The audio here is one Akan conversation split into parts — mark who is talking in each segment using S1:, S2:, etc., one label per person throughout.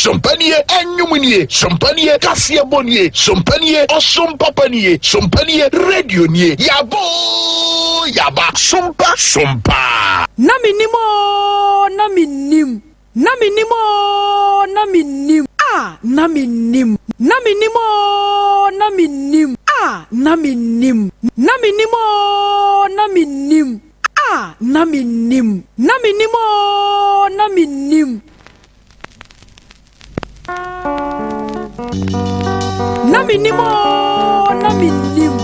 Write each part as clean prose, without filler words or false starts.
S1: Sompa nie, ɛnwom nie, sompa nie, kaseɛbɔ nie, sompa nie, ɔsom papa nie, sompa nie, radio nie. Yaboo yaba, sompa sompa.
S2: Na mennim oo, na mennim. Na mennim oo, na mennim. Ah, na mennim. Na mennim oo, na mennim. Ah, na mennim. Na mennim oo, na mennim. Ah, na mennim. Na mennim oo, na mennim. Na mennim oo, na mennim. Na mennim oo, na mennim. Na mennim oo, na mennim.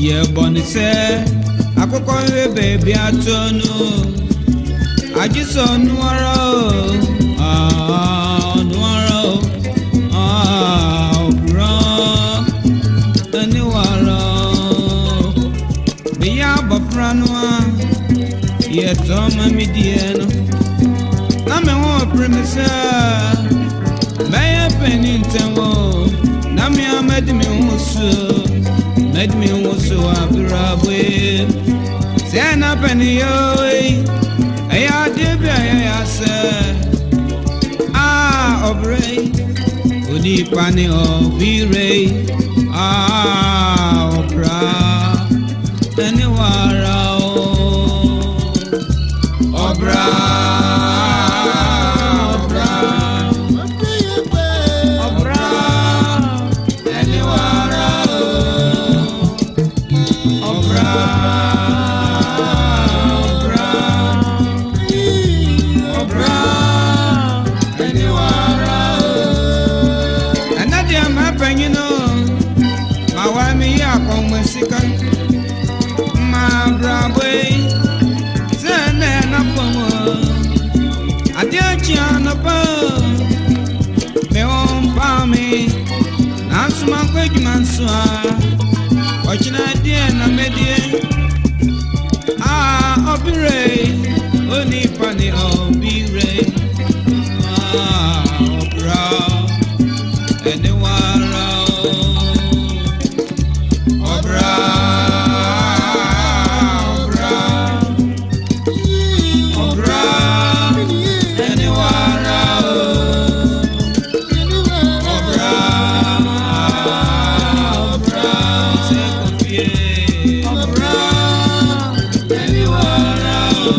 S3: Yɛ bɔne sɛ akokɔ hwɛ baabi atɔ no agye sɛ ɔno ara o ah, ɔno ara o ah, ɔbrɛ ɛne wara o meyɛ abɔfra no a yɛtɔ ma me deɛ no na me ho ɔpere me sɛ mɛyɛ panin ntɛm o na me a mɛde me ho so mɛde me ho so abrabɔ sɛ na panin yɛ ɛyɛ adeɛ bi a yɛyɛ asɛ a ɔbrɛ onipa ne ɔbire a ɔbra ɛne wara o ɔbra ɔbra ɔbra ɛne wara o ɔbra ɔbra ɔbra ɛne wara o ɛnɛ deɛ mɛpanyin no ma wa mi yi akɔnmɔ sika ma brabɔ yi sɛ ɛnɛ na fam o adeɛ akyi anɔpa me ho mpa me nanso mankɔ adwuma nso a ɔkyena deɛ na mɛdie a ɔbere onipa ne ɔbire a ɔbra ɛne wara o ɔbra ɔbra ɔbra ɛne wara o ɔbra ɔbra sɛ kɔfie ɔbra ɛne wara o.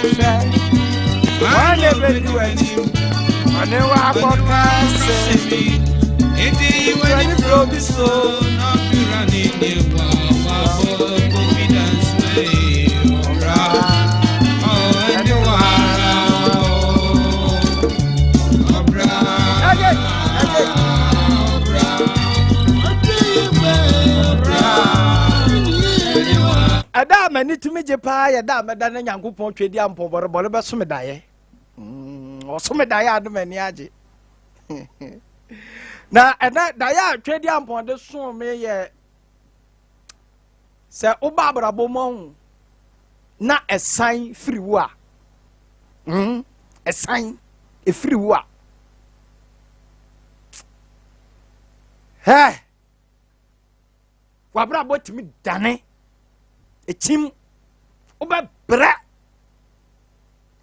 S4: Hwɛ, wɔn na ebedi w'anim, ɔne w'akɔka asɛm bi. W'ani firi obi so. Ɛne w'ara o. Ɛda a m'ani tumi gye paa yɛ da a mɛda na Nyankopɔn twɛdi a mpɔbɔrebɔre bɛso me daeɛ. Ɔso me daeɛ a na m'ani agye. Na ɛda daeɛ a twɛdi a mpɔn de so me yɛ sɛ woba abrabɔ mu ahu na ɛsan firi wo a ɛsan ɛfiri wo a hɛ wabrabɔ tumi dane ɛkyim wobɛbrɛ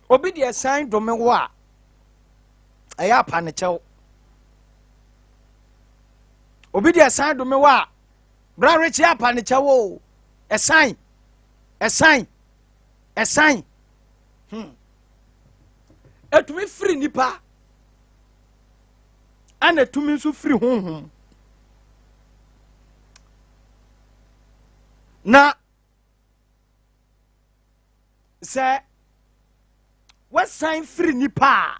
S4: obi deɛ san dome wo a ɛyɛ apanekyɛw obi deɛ san dome wo a bra rekye apanekyɛw o ɛsan ɛsan ɛsan ɛtumi firi nipa ɛna ɛtumi nso firi honhom na sɛ wɔsan firi nipa a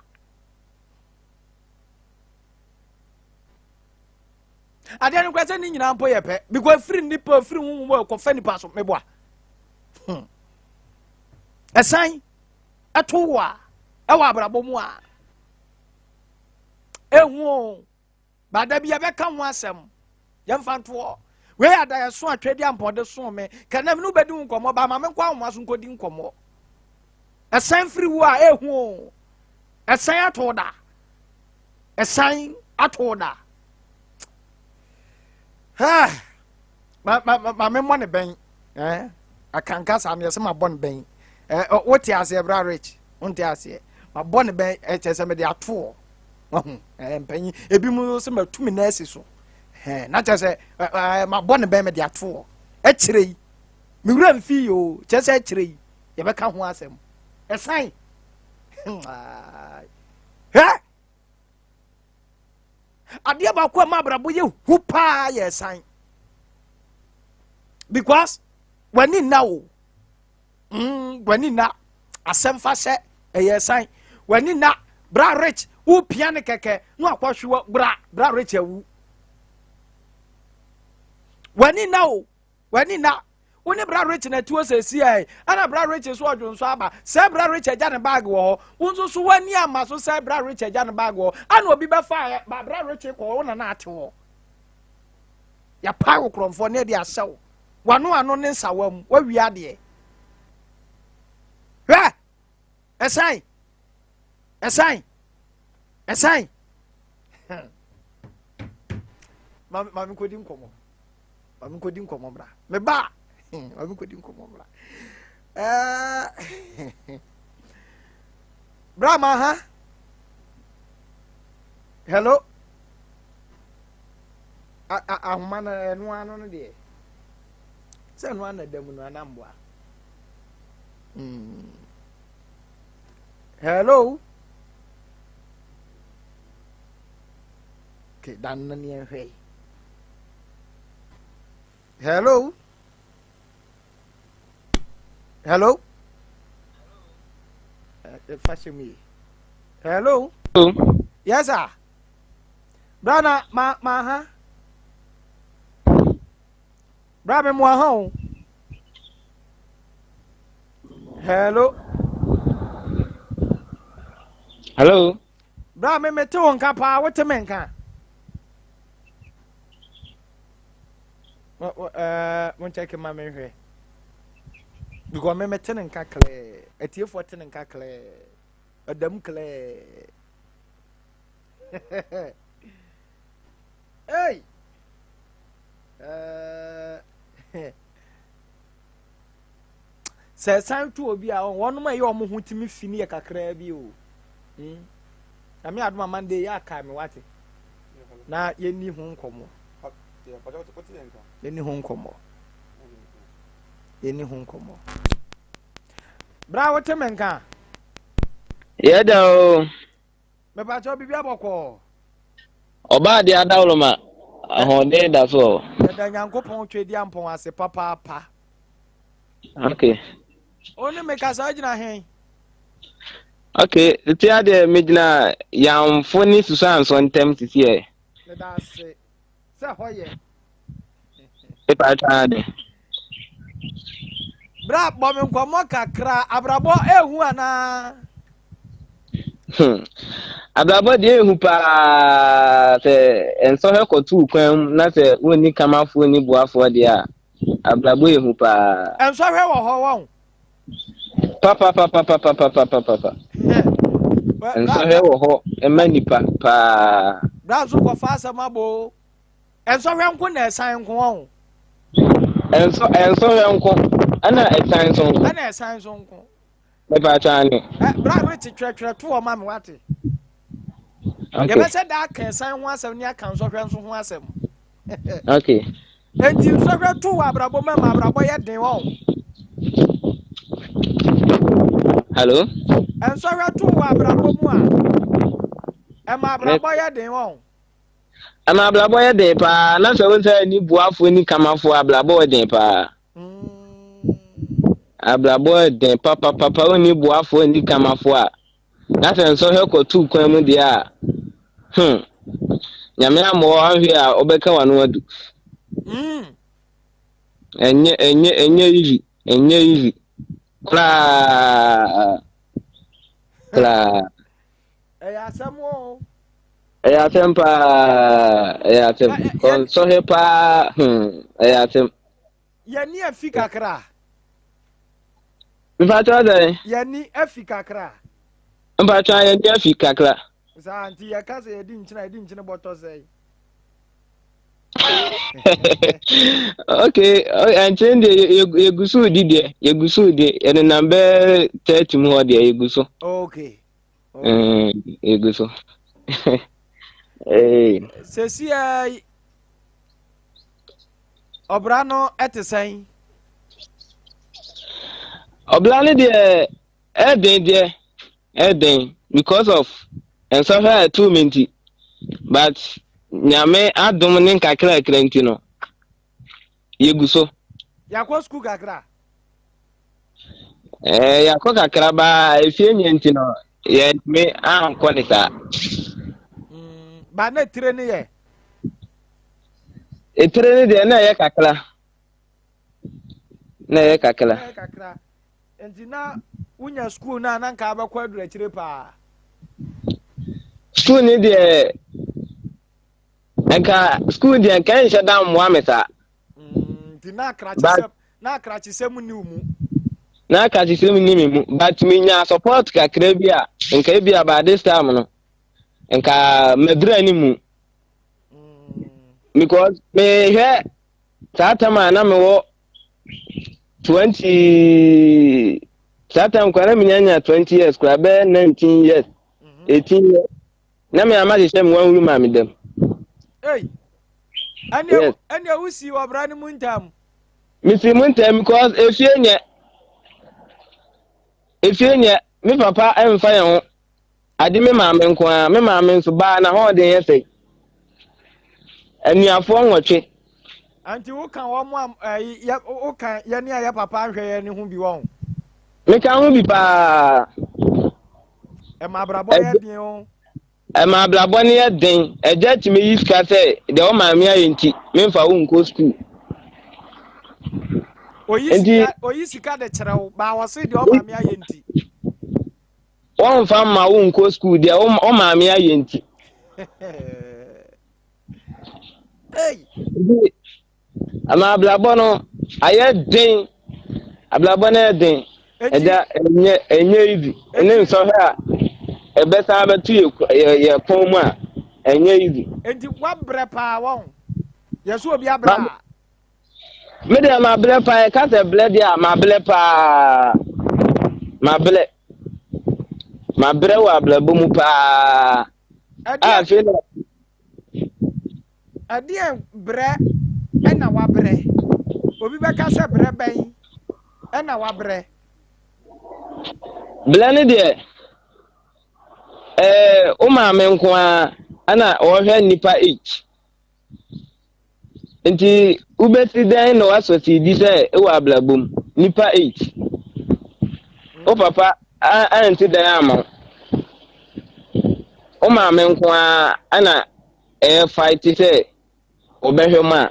S4: adeɛ no kora sɛ ne nyinaa mpo yɛ pɛ because firi nipa firi honhom a ɛkɔfa nipa so meboa ɛsan ɛto wo a ɛwɔ abrabɔ mu a ehu o bada bi yɛbɛka ho asɛm yɛmfa ntoɔ wei adayɛso atwadi ampɔde so me kɛnɛ me ne wobɛdi ho nkɔmmɔ ba ma menkɔ ahoma so nkɔdi nkɔmmɔ ɛsan firi wo a ehu o ɛsan ato da ɛsan ato da ha ma ma ma me mmɔ ne bɛn ɛɛ akanka saa no yɛsɛ ma bɔ ne bɛn ɛɛ wote aseɛ bra rich wonte aseɛ ma bɔ ne bɛn ɛkyɛ sɛ mede atoɔ wahu ɛɛ mpanyin ebi mu sɛ ma tu me nan asi so ɛɛ na kyɛ sɛ ɛɛ ma bɔ ne bɛn mede atoɔ ɛkyerɛ yi me wura mfi yi o kyɛ sɛ ɛkyerɛ yi yɛbɛka ho asɛm ɛsan hɛ adeɛ baako a ma abrabɔ yɛ hu paa yɛ ɛsan because w'ani nna o w'ani nna asɛm fa hyɛ ɛyɛ ɛsan w'ani nna bra rich wopia ne kɛkɛ na wakɔhwe wɔ bra bra rich awu w'ani nna o w'ani nna wo ne bra rich na tuo sɛ si ɛ ɛna bra rich so ɔdwo nso aba sɛ bra rich agya ne baage wɔ hɔ wo nso so w'ani ama so sɛ bra rich agya ne baage wɔ hɔ ɛna obi bɛfa ɛ ba bra rich kɔ wo na na ate hɔ yɛpae wo korɔmfoɔ ne ɛde ahyɛ wo wano ano ne nsawa mu wawie adeɛ hwɛ ɛsan ɛsan ɛsan maame nkɔdi nkɔmmɔ maame nkɔdi nkɔmmɔ mmra meba maame nkɔdi nkɔmmɔ mmra ɛɛ bra ma ha hello ahoma no ɛno ano no deɛ sɛ ɛno ano da mu no anamboa hello okay dan no ne yɛnhwɛ yi hello hello fa hyɛ mu yi hello yes sir bra na ma ma ha bra me mo ha o hello
S5: hello
S4: bra me mete wo nka paa wote me nka mo nkyɛke ma menhwɛ because me mete ne nka clear atiefoɔ te ne nka clear ɛdam clear hey sɛ ɛsan to obi a wɔnom a ɛyɛ wɔn ho tumi fi no yɛ kakraa bi o na me adom amande yɛ akae me wate na yɛnni ho nkɔmmɔ yɛnni ho nkɔmmɔ yɛnni ho nkɔmmɔ bra wote me nka.
S5: Yɛda o.
S4: Mepakyɛw biribi abɔkɔɔ.
S5: Ɔbaa deɛ adawoloma ahoɔden da so ɔ.
S4: Yɛda Nyankopɔn Tweediampɔn ase papaapa.
S5: Okay.
S4: Wo ne me kasa wogyina he?
S5: Okay, tete adeɛ megyina Yamfo ne Susuanso ntam sisi ɛ.
S4: Meda ase sɛ hɔ yɛ.
S5: Mepa ade.
S4: Bra bɔ me nkɔmmɔ kakra abrabɔ ehu anaa?
S5: Hmm. Abrabɔ deɛ ehu paa sɛ nsɔhwɛ kɔto kwan mu na sɛ wonni kamafoɔ ni boafoɔ deɛ a abrabɔ ehu paa.
S4: Nsɔhwɛ wɔ hɔ wɔn.
S5: Papapapapapapapapa. Nsɔhwɛ wɔ hɔ ɛma nipa paa.
S4: Bra nso kɔfa asɛm abo. Nsɔhwɛ nko na ɛsan nko wɔn.
S5: Ɛnsɔ ɛnsɔhwɛ nko ɛna ɛsan nso nko.
S4: Ɛna ɛsan nso nko.
S5: Mepa atwa ane.
S4: Ɛ bra rete twerɛtwerɛ to wɔ ma me wate.
S5: Okay.
S4: Yɛbɛsɛ da aka ɛsan ho asɛm ne aka nsɔhwɛ nso ho asɛm.
S5: Okay.
S4: Enti nsɔhwɛ to wɔ abrabɔ mu ma abrabɔ yɛ den wɔn.
S5: Hello.
S4: Nsɔhwɛ to wɔ abrabɔ mu a ɛma abrabɔ yɛ den wɔn.
S5: Ɛma abrabɔ yɛ den paa na sɛ wo sɛ ni boafoɔ ni kamafoɔ abrabɔ yɛ den paa. Abrabɔ yɛ den papapapa wonni boafoɔ nni kamafoɔ a na sɛ nsɔhwɛ kɔto kwan mu deɛ a hmm nyame ammɔ ahwɛ a wobɛka w'ano adu. Ɛnyɛ ɛnyɛ ɛnyɛ easy ɛnyɛ easy koraa koraa.
S4: Ɛyɛ asɛm o.
S5: Ɛyɛ asɛm paa ɛyɛ asɛm kɔnsɔhwɛ paa hmm ɛyɛ asɛm.
S4: Yɛni afi kakra.
S5: Mpatsɔ dɛn?
S4: Yɛni afi kakra.
S5: Mpatsɔ yɛni afi kakra.
S4: Saa nti yɛka sɛ yɛdi nkyene a yɛdi nkyene bɔtɔ sɛn.
S5: Okay, nkyene deɛ yɛgu so di deɛ yɛgu so di yɛnenam bɛɛ 30 mu hɔ deɛ yɛgu so.
S4: Okay.
S5: Yɛgu so.
S4: Sɛsi ɔbra no ɛte sɛn?
S5: Ɔbra no deɛ ɛden deɛ ɛden because of nsɔhwɛ a ɛtoo me nti but nyame adom ne nkakrakra nti no yɛgu so.
S4: Yɛakɔ sukuu kakra?
S5: Ɛɛ yɛakɔ kakra baa efie nyɛ nti no yɛntumi ankɔ ne saa.
S4: Mm, ba na etire ne yɛ?
S5: Etire ne deɛ na ɛyɛ kakra. Na ɛyɛ kakra.
S4: Na ɛyɛ kakra. Nti na wonya sukuu no a na nka abɛkɔ aduru akyire paa.
S5: Sukuu ne deɛ nka sukuu deɛ nka nhyɛ da mmoa me saa.
S4: Mm, nti na akrakyesɛm na akrakyesɛm nni wo mu.
S5: Na akrakyesɛm nni me mu but menya support kakra bi a nka ebi a by this time no nka madura ne mu.
S4: Mm.
S5: Because mehwɛ saa tam a na mewɔ 20 saa tam koraa na menya nya 20 years koraa bɛyɛ 19 years 18 mhm. years na me ama hyehyɛ me one room a meda mu.
S4: Hey, ɛnna ɛnna wusi wɔ bra no mu ntam.
S5: Mesi mu ntam because efie nyɛ efie nyɛ me papa mfa yɛn ho ade me maame nko ara me maame nso baa na hoɔden yɛ sɛ anuafoɔ nwɔtwe.
S4: Anti woka wɔn a ɛyi yɛ woka yɛne a yɛ papa nhwɛ yɛn ne ho bi wɔn.
S5: Meka ho bi paa.
S4: Ɛma abrabɔ yɛ den o.
S5: Ɛma abrabɔ no yɛ den. Agya tumi yi sika sɛ deɛ wo maame ayɛ nti memfa wo nkɔ sukuu.
S4: Oyi sika oyi sika de kyerɛ wo baa wɔse deɛ wo maame ayɛ nti.
S5: Wɔmfa mma wo nkɔ sukuu deɛ wo maame ayɛ nti.
S4: Hey.
S5: Ama abrabɔ no ayɛ den. Abrabɔ no yɛ den. Ɛda ɛnyɛ ɛnyɛ easy. Ɛne nsɔhwɛ a ɛbɛsan abɛto yɛ yɛ yɛ kɔn mu a ɛnyɛ easy.
S4: Enti wabrɛ paa wɔn. Yɛsɛ obi abrɛ a.
S5: Me deɛ mabrɛ paa yɛka sɛ brɛ deɛ a mabrɛ paa. Mabrɛ. Mabrɛ wɔ abrabɔ mu paa. A afei na
S4: Ɛdeɛn brɛ na wabrɛ? Obi bɛka sɛ brɛ bɛn na wabrɛ?
S5: Brɛ no deɛ. Ɛɛ, wo maame nko ara ɛna ɔhwɛ nnipa eight. Nti wobɛsi dɛn na woasɔ si di sɛ ɛwɔ abrabɔ mu nnipa eight. Wo papa ansi dan ama wo. Wo maame nko ara ɛna ɛyɛ fight sɛ wɔbɛhwɛ mu a.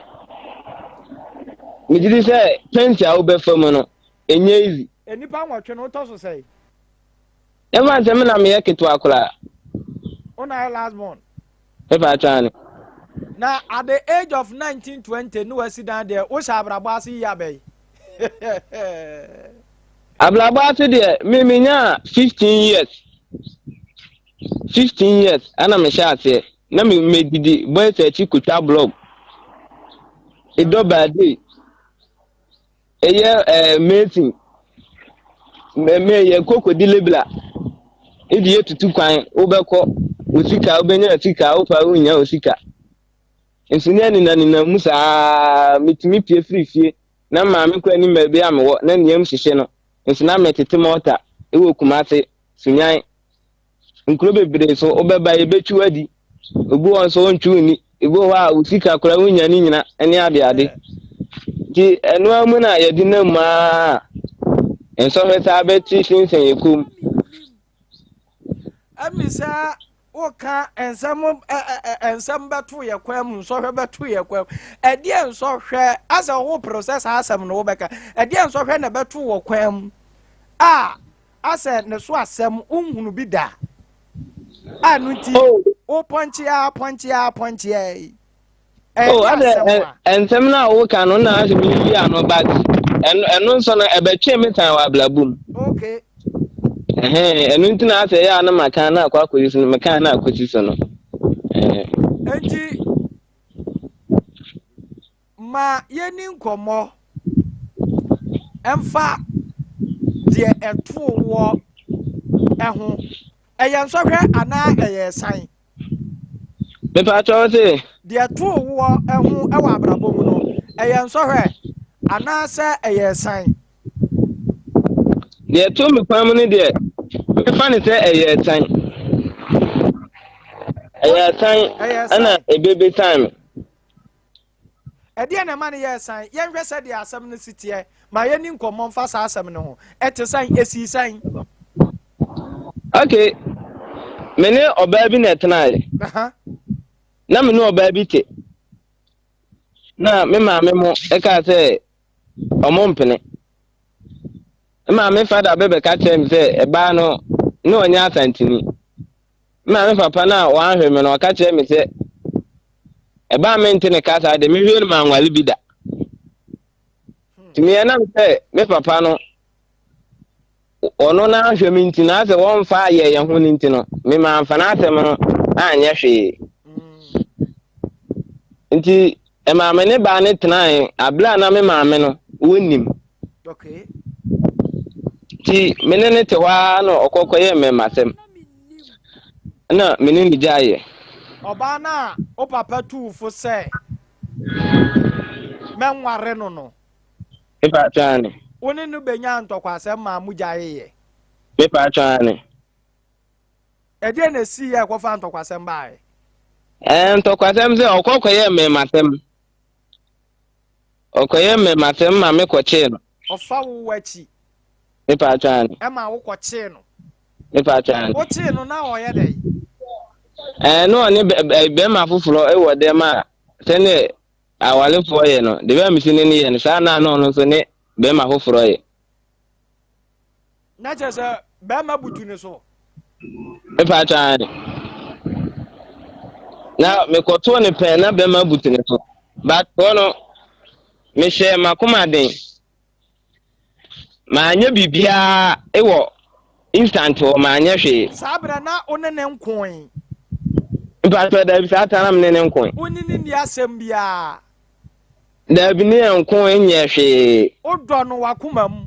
S5: Megye di sɛ pɛnti a wobɛfa mu no, ɛnyɛ easy.
S4: Nnipa nwɔtwe no wotɔ so sɛn?
S5: Ɛmfa nsɛ me na meyɛ ketewa koraa.
S4: Wo na ayɛ last born.
S5: Mepa atwa ne.
S4: Na at the age of 1920 ne wasi dan deɛ wohyɛ abrabɔ ase yi abɛyi.
S5: Abrabɔ ase deɛ me menya 15 years. 15 years ɛna mehyɛ aseɛ na me medidi boys akyi kotwa blog. Edɔ baade. Eyɛ ɛɛ mason. Mɛ mɛ yɛ koko di lebla. Ebi yɛ tutu kwan wobɛkɔ wo sika wobɛnya sika wofa wonya wo sika. Nso ne anina nina mu saa metumi pie firi fie na maame kɔ anim baabi a mewɔ na nneɛm hyehye no. Nso na metete mɔta wɔ Kumase, Sunyan. Nkuro bebree so wobɛba yɛbɛtwi wadi. Obi wɔ nso wontwi wo ni. Ebi wɔ hɔ a wo sika koraa wonya ne nyina ne ade ade. Nti ɛno ara mu na yɛde nam mu ara nsɔhwɛ saa bɛte sensɛn yɛ kɔn mu.
S4: Ɛmi sɛ woka nsɛm nsɛm bɛto yɛ kwan mu nsɔhwɛ bɛto yɛ kwan mu ɛdeɛ nsɔhwɛ asɛ wo pere sɛ saa asɛm no wobɛka ɛdeɛ nsɔhwɛ na ɛbɛto wɔ kwan mu a Asɛ ne so asɛm wonhunu bi da a no nti
S5: Oh.
S4: wopɔnkye a pɔnkye a pɔnkye a yi. Ɛyɛ
S5: Oh,
S4: de
S5: asɛ
S4: asɛm a.
S5: nsɛm no a woka no na asɛ meyiyi ano but ɛno ɛno nso no ɛbɛtwe me san wɔ abrabɔ mu.
S4: Okay.
S5: Ɛhɛn, ɛno nti na asɛ ɛyɛ a na maka na akɔ akɔsi so no meka na akɔsi so no. Ɛhɛn.
S4: Enti Ma yɛnni nkɔmmɔ mfa deɛ ɛtoo woɔ ho. Ɛyɛ nsɔhwɛ anaa ɛyɛ ɛsan?
S5: Mepakyɛ wo se.
S4: Deɛ ɛtoo woɔ ho wɔ abrabɔ mu no, ɛyɛ nsɔhwɛ anaasɛ ɛyɛ ɛsan?
S5: Deɛ ɛtoo me kwan mu no deɛ, mefa no sɛ ɛyɛ ɛsan. Ɛyɛ ɛsan ɛna ɛbɛbɛsan me.
S4: Ɛdeɛn na ɛma no yɛɛ san? Yɛnhwɛ sɛdeɛ asɛm no si teɛ. Ma yɛnni nkɔmmɔ mfa saa asɛm no ho. Ɛte sɛn? Ɛsii sɛn?
S5: Okay. Me ne ɔbaa bi na ɛtenaeɛ. Na me ne ɔbaa bi te. Na me maame mo ɛkaa sɛ ɔmo mpene. Me maame fada bɛbɛka kyerɛ me sɛ ɛbaa no ne ɔnyɛ asantini. Me maame papa no a wanhwɛ me no, ɔka kyerɛɛ me sɛ ɛba a mente ne kasa de, mehwɛ no manwale bi da. Nti meyɛ nam sɛ me papa no, ɔno na ahwɛ me nti na asɛ wɔmfa ayɛ yɛn ho no nti no, me mamfa n'asɛm no anyɛ hwee. Nti ɛmaa me ne baa no tenae abere a na me maame no wɔnnim. Nti me ne no te hɔ ara na ɔkɔ kɔyɛɛ mmɛmmasɛm. Ɛna me ne no gyaeɛ.
S4: Ɔbaa no a wo papa tuu fo sɛ mɛnware no no.
S5: Mepa atwa ane.
S4: Wo ne no bɛnyaa ntɔkwasɛm maa mo gyaeeɛ.
S5: Mepa atwa ane.
S4: Ɛdeɛn na ɛsiiɛ a ɛkɔfaa ntɔkwasɛm baeɛ?
S5: Ɛɛ ntɔkwasɛm sɛ ɔkɔ kɔyɛɛ mmɛmmasɛm. Ɔkɔyɛ mmɛmasɛm ma me kɔkyee no.
S4: Ɔfa wo w'akyi.
S5: Mepa atwa ane.
S4: Ɛma wo kɔkyee no.
S5: Mepa atwa ane.
S4: Wokyee no na ɔyɛ dɛn?
S5: Ɛɛ na ɔne bɛrima foforɔ wɔ dɛm a sɛne awarefoɔ yɛ no, de bɛrima mesi ne ne yɛ no saa na na ɔno nso ne bɛrima foforɔ yɛ.
S4: Na kyerɛ sɛ bɛrima butu ne so.
S5: Mepa atwa ane. Na mekɔtoo ne pɛn na bɛrima butu ne so. But hɔ no, mehyɛɛ m'akoma den. Manyɛ biribiara wɔ instant hɔ, manyɛ hwee.
S4: Saa berɛ na wo ne ne nkoe?
S5: Mpakyɛ daabi, saa ta na me ne ne nkoe.
S4: Wo ne ne nni asɛm biara?
S5: Daabi, ne yɛn nkoe nyɛ hwee.
S4: Wodɔ no w'akoma mu?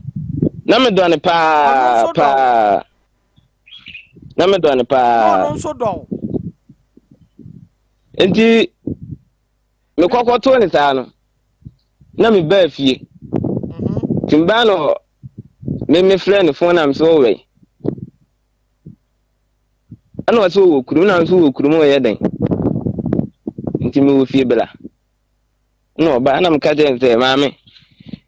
S5: Na medɔ no paa paa. Na medɔ no paa.
S4: Na ɔno nso dɔ wo?
S5: Nti mekɔkɔtoo ne saa no na mebaa fie mhm. nti mebaa no me mefrɛ ne fon na mesɛ ɔwɔ yi. Ɛna ɔsɛ ɔwɔ kurom na nso wɔ kurom ɔyɛ dɛn? Nti mewɔ fie bra. Ɛna ɔba ɛna meka kyerɛ no sɛ maame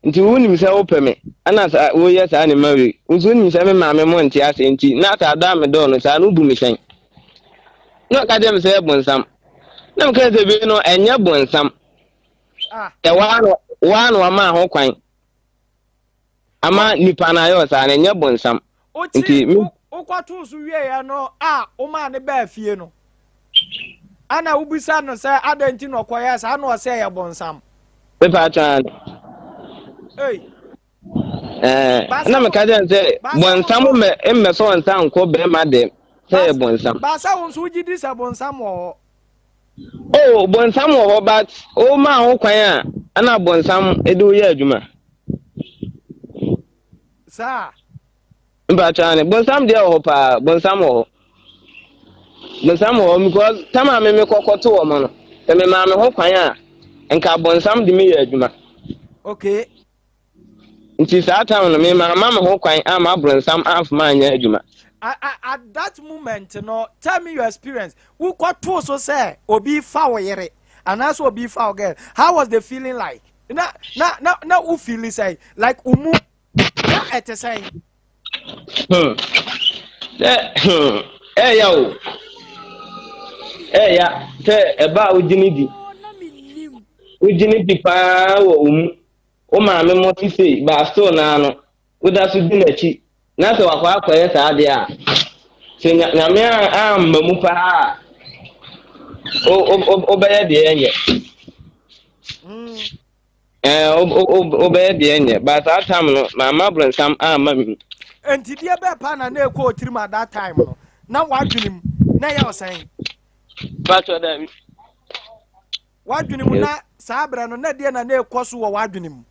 S5: nti wonim sɛ wopɛ me ɛna saa woyɛ saa ne ma wei nso wonim sɛ me maame mo nte ase nti na saa dɔ a medɔɔ no saa no wobu me sɛn? Na ɔka kyerɛ me sɛ bonsam. Na meka sɛ wei no ɛnyɛ bonsam.
S4: Ah.
S5: Sɛ waa na waa na wama ho kwan ama nipa no ayɛ ɔsaa no ɛnyɛ bonsam. Nti
S4: Wokye
S5: me
S4: wokɔtoo so wieɛ no a womaa ne baa fie no ana wobisa no sɛ adɛn nti na ɔkɔyɛ saa na ɔsɛ ɛyɛ bonsam.
S5: mepa atwa no.
S4: Ei.
S5: Ɛɛ na meka kyerɛ no sɛ bonsam mmɛ mmɛsɔ nsa nkɔ bɛrima dɛm sɛ ɛyɛ bonsam.
S4: Baasa wo nso wogye di sɛ bonsam wɔ hɔ.
S5: Oh, bonsam wɔ hɔ but womaa ho kwan a ɛna bonsam de wo yɛ adwuma.
S4: Saa.
S5: Mpakyɛ ne bonsam deɛ wɔ hɔ paa bonsam wɔ hɔ. Bonsam wɔ hɔ because tam a me me kɔkɔ to wɔn no sɛ me maa me ho kwan a nka bonsam de me yɛ adwuma.
S4: Okay.
S5: Nti saa tam no me maa ma me ho kwan ama bronsam amfoma anyɛ adwuma.
S4: At, at that moment no, tell me your experience. Wokɔtoo so sɛ obi fa wo yere anaasɛ obi fa wo girl. How was the feeling like? Na na na na wo feeling sɛ like umu na ɛte sɛn?
S5: Hmm. Sɛ hmm ɛɛya o. Ɛɛya sɛ ɛba a wogye ne di. Wogye ne di paa wɔ wo mu. Wo maame mo te sei but still naa no woda so di n'akyi na sɛ wakɔ akɔyɛ saa adeɛ a sɛ nyame amma mu paa a wobɛyɛ deɛ ɛnyɛ wobɛyɛ deɛ ɛnyɛ but saa time no mamma bronsam amma me mu.
S4: Nti deɛ bɛɛ paa na na ɛkɔ otirim at that time no na wadwene mu na ɛyɛ ɔsɛn?
S5: Patro daabi.
S4: W'adwene mu na saa berɛ no na deɛ na na ɛkɔ so wɔ w'adwene mu?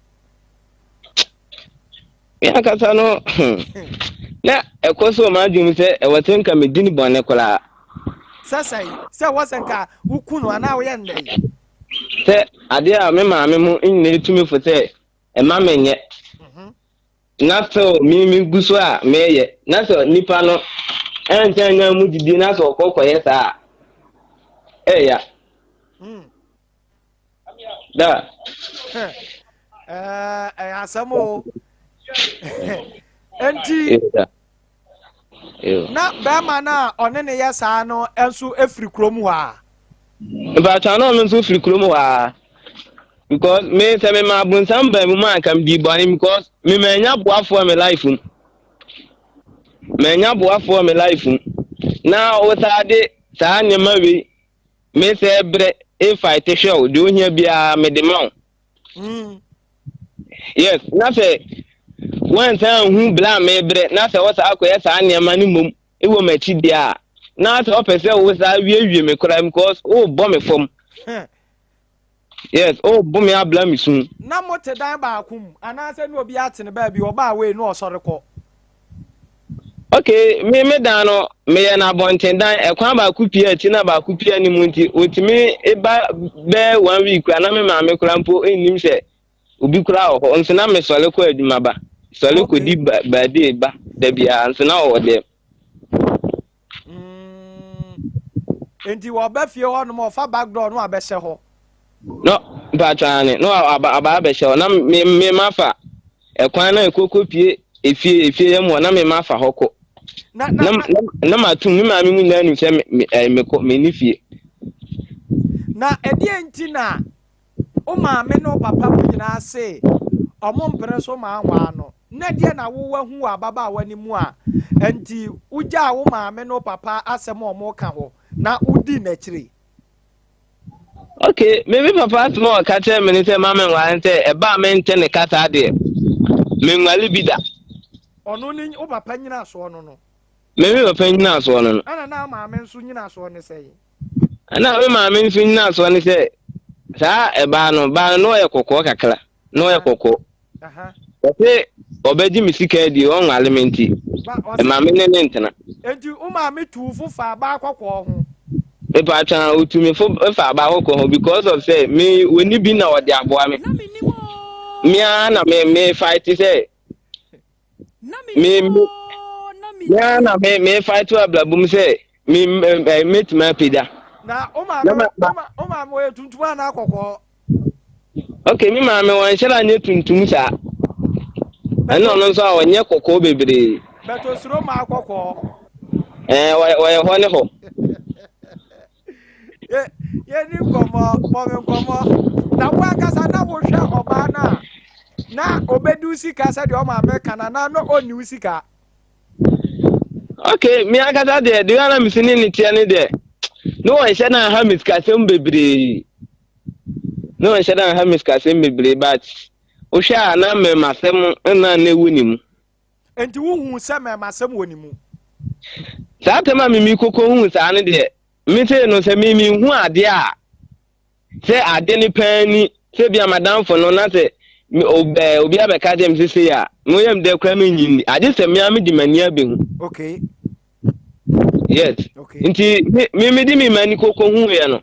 S5: Me ankasa no na ɛkɔ so wɔ m'adwene mu sɛ ɛwɔ sɛ nka medi ne bɔne koraa.
S4: Sɛ sɛn? Sɛ ɛwɔ sɛ nka woku no anaa woyɛ no dɛn?
S5: Sɛ adeɛ a me maame mo nyinaa tumi fo sɛ ɛma menyɛ mhm. na sɛ me megu so a meyɛ na sɛ nipa no ɛnkyɛn nya mu didi na sɛ ɔkɔ kɔyɛ saa a ɛya.
S4: Hmm.
S5: Da.
S4: Ɛyɛ asɛm o. Enti na bɛrima no a ɔne ne yɛ saa no nso firi kurom hɔ a.
S5: Mpatsɔ na ɔno nso firi kurom hɔ a. Because me sɛ me ma abonsam baa mu ma anka me di bɔne because me ma nya boafoɔ me life mu. Ma nya boafoɔ me life mu. Na wo saa de saa nneɛma wei Me sɛ brɛ e fight hwɛ o deɛ ohia biara me de ma o.
S4: Mm.
S5: Yes, na sɛ wɔnsan hu bla me brɛ na sɛ wɔsa akɔyɛ saa nneɛma no mmom wɔ m'akyi deɛ a na sɛ ɔpɛ sɛ wo saa wiewie me koraa because wobɔ me fam. Yes, oh, bo me abla me sum.
S4: Na mo te dan baako mu anaasɛ ne obi ate ne baabi ɔbaa wei na ɔsɔre kɔ.
S5: Okay, me me dan no meyɛ no abɔnten dan ɛkwan baako pie akyi na baako pie anim nti otumi ba bɛɛ one week kura na me maame kura mpo nnim sɛ obi kura wɔ hɔ nso na me sɔre kɔ adwuma ba sɔre kɔ di baade ba da biara nso na ɔwɔ dɛm.
S4: Mm. Nti wɔba fie hɔ nom ɔfa back door no abɛhyɛ hɔ.
S5: No mpatsɔ ane no aba aba abɛhyɛ hɔ na me me ma fa ɛkwan na ekoko pie efie efie yɛ mu hɔ na me ma fa hɔ kɔ.
S4: Na na
S5: na na ma tum me maame mu nyinaa nim sɛ me me ɛɛ mekɔ me ni fie.
S4: Na ɛdeɛ nti na Wo maame ne wo papa mo nyinaa se ɔmo mpene so ma anwaa no. Nnɛ deɛ na wo wahu wɔ ababaawa no mu a ɛnti wo gyaa wo maame ne wo papa asɛm a ɔmo ka hɔ na wo dii n'akyire?
S5: Ok, me me papa asɛm a ɔka kyerɛ me ne sɛ ma menware ne sɛ ɛba a mente ne kasa deɛ menware bi da.
S4: Ɔno ne wo papa nyinasoɔ no no?
S5: Me me papa nyinasoɔ no no.
S4: Ɛna na wo maame nso nyinasoɔ ne sɛn?
S5: Ɛna me maame nso nyinasoɔ ne sɛ saa ɛbaa no baa no na ɔyɛ kɔkɔɔ kakra na ɔyɛ kɔkɔɔ ɔse ɔbɛgye me sika adi ɔnwale me nti ɛma me ne ne ntena.
S4: Enti wo maame tuu fo faa baa kɔkɔɔ ho?
S5: Mepatwa otu me fo faa baa kɔkɔɔ ho because of sɛ me wɔni bi na ɔde aboa me me ara na me me fight sɛ me me me ara na me me fight wɔ abrabɔ mu sɛ. me mɛtumi apagya.
S4: Na wo maame wo maame wɔyɛ tuntum anaa kɔkɔɔ?
S5: Ok, me maame wɔnhyɛ da nyɛ tuntum saa. Ɛna ɔno nso a ɔnyɛ kɔkɔɔ bebree.
S4: But osuro maa kɔkɔɔ.
S5: Ɛɛ wɔyɛ hɔ ne hɔ.
S4: Yɛni nkɔmmɔ, bɔ me nkɔmmɔ. Na wo ankasa na wohwɛ ɔbaa no a na ɔbɛdi wo sika sɛdeɛ ɔmaame ka no anaa na ɔnni wo sika?
S5: Okay, me ankasa deɛ deɛ ana mesi ne ne teɛ ne deɛ ne wɔnhyɛ da nha me sikasɛm bebree ne wɔnhyɛ da nha me sikasɛm bebree but wohwɛ a na mmɛmasɛm nna na ɛwɔ ne mu.
S4: Nti wohu sɛ mmɛmasɛm wɔ ne mu?
S5: Saa tɛm a mimi koko hu saa no deɛ me sei no sɛ mimi hu adeɛ a Sɛ ade no paa ni, sɛ ebia m'adamfo no na sɛ obi abɛka kyerɛ me sesei a, mo yam dɛ koraa mennye nni. Agye sɛ me ara mede m'ani abehu.
S4: Okay.
S5: Yes.
S4: Okay.
S5: Nti me me mede me m'ani koko huiɛ no,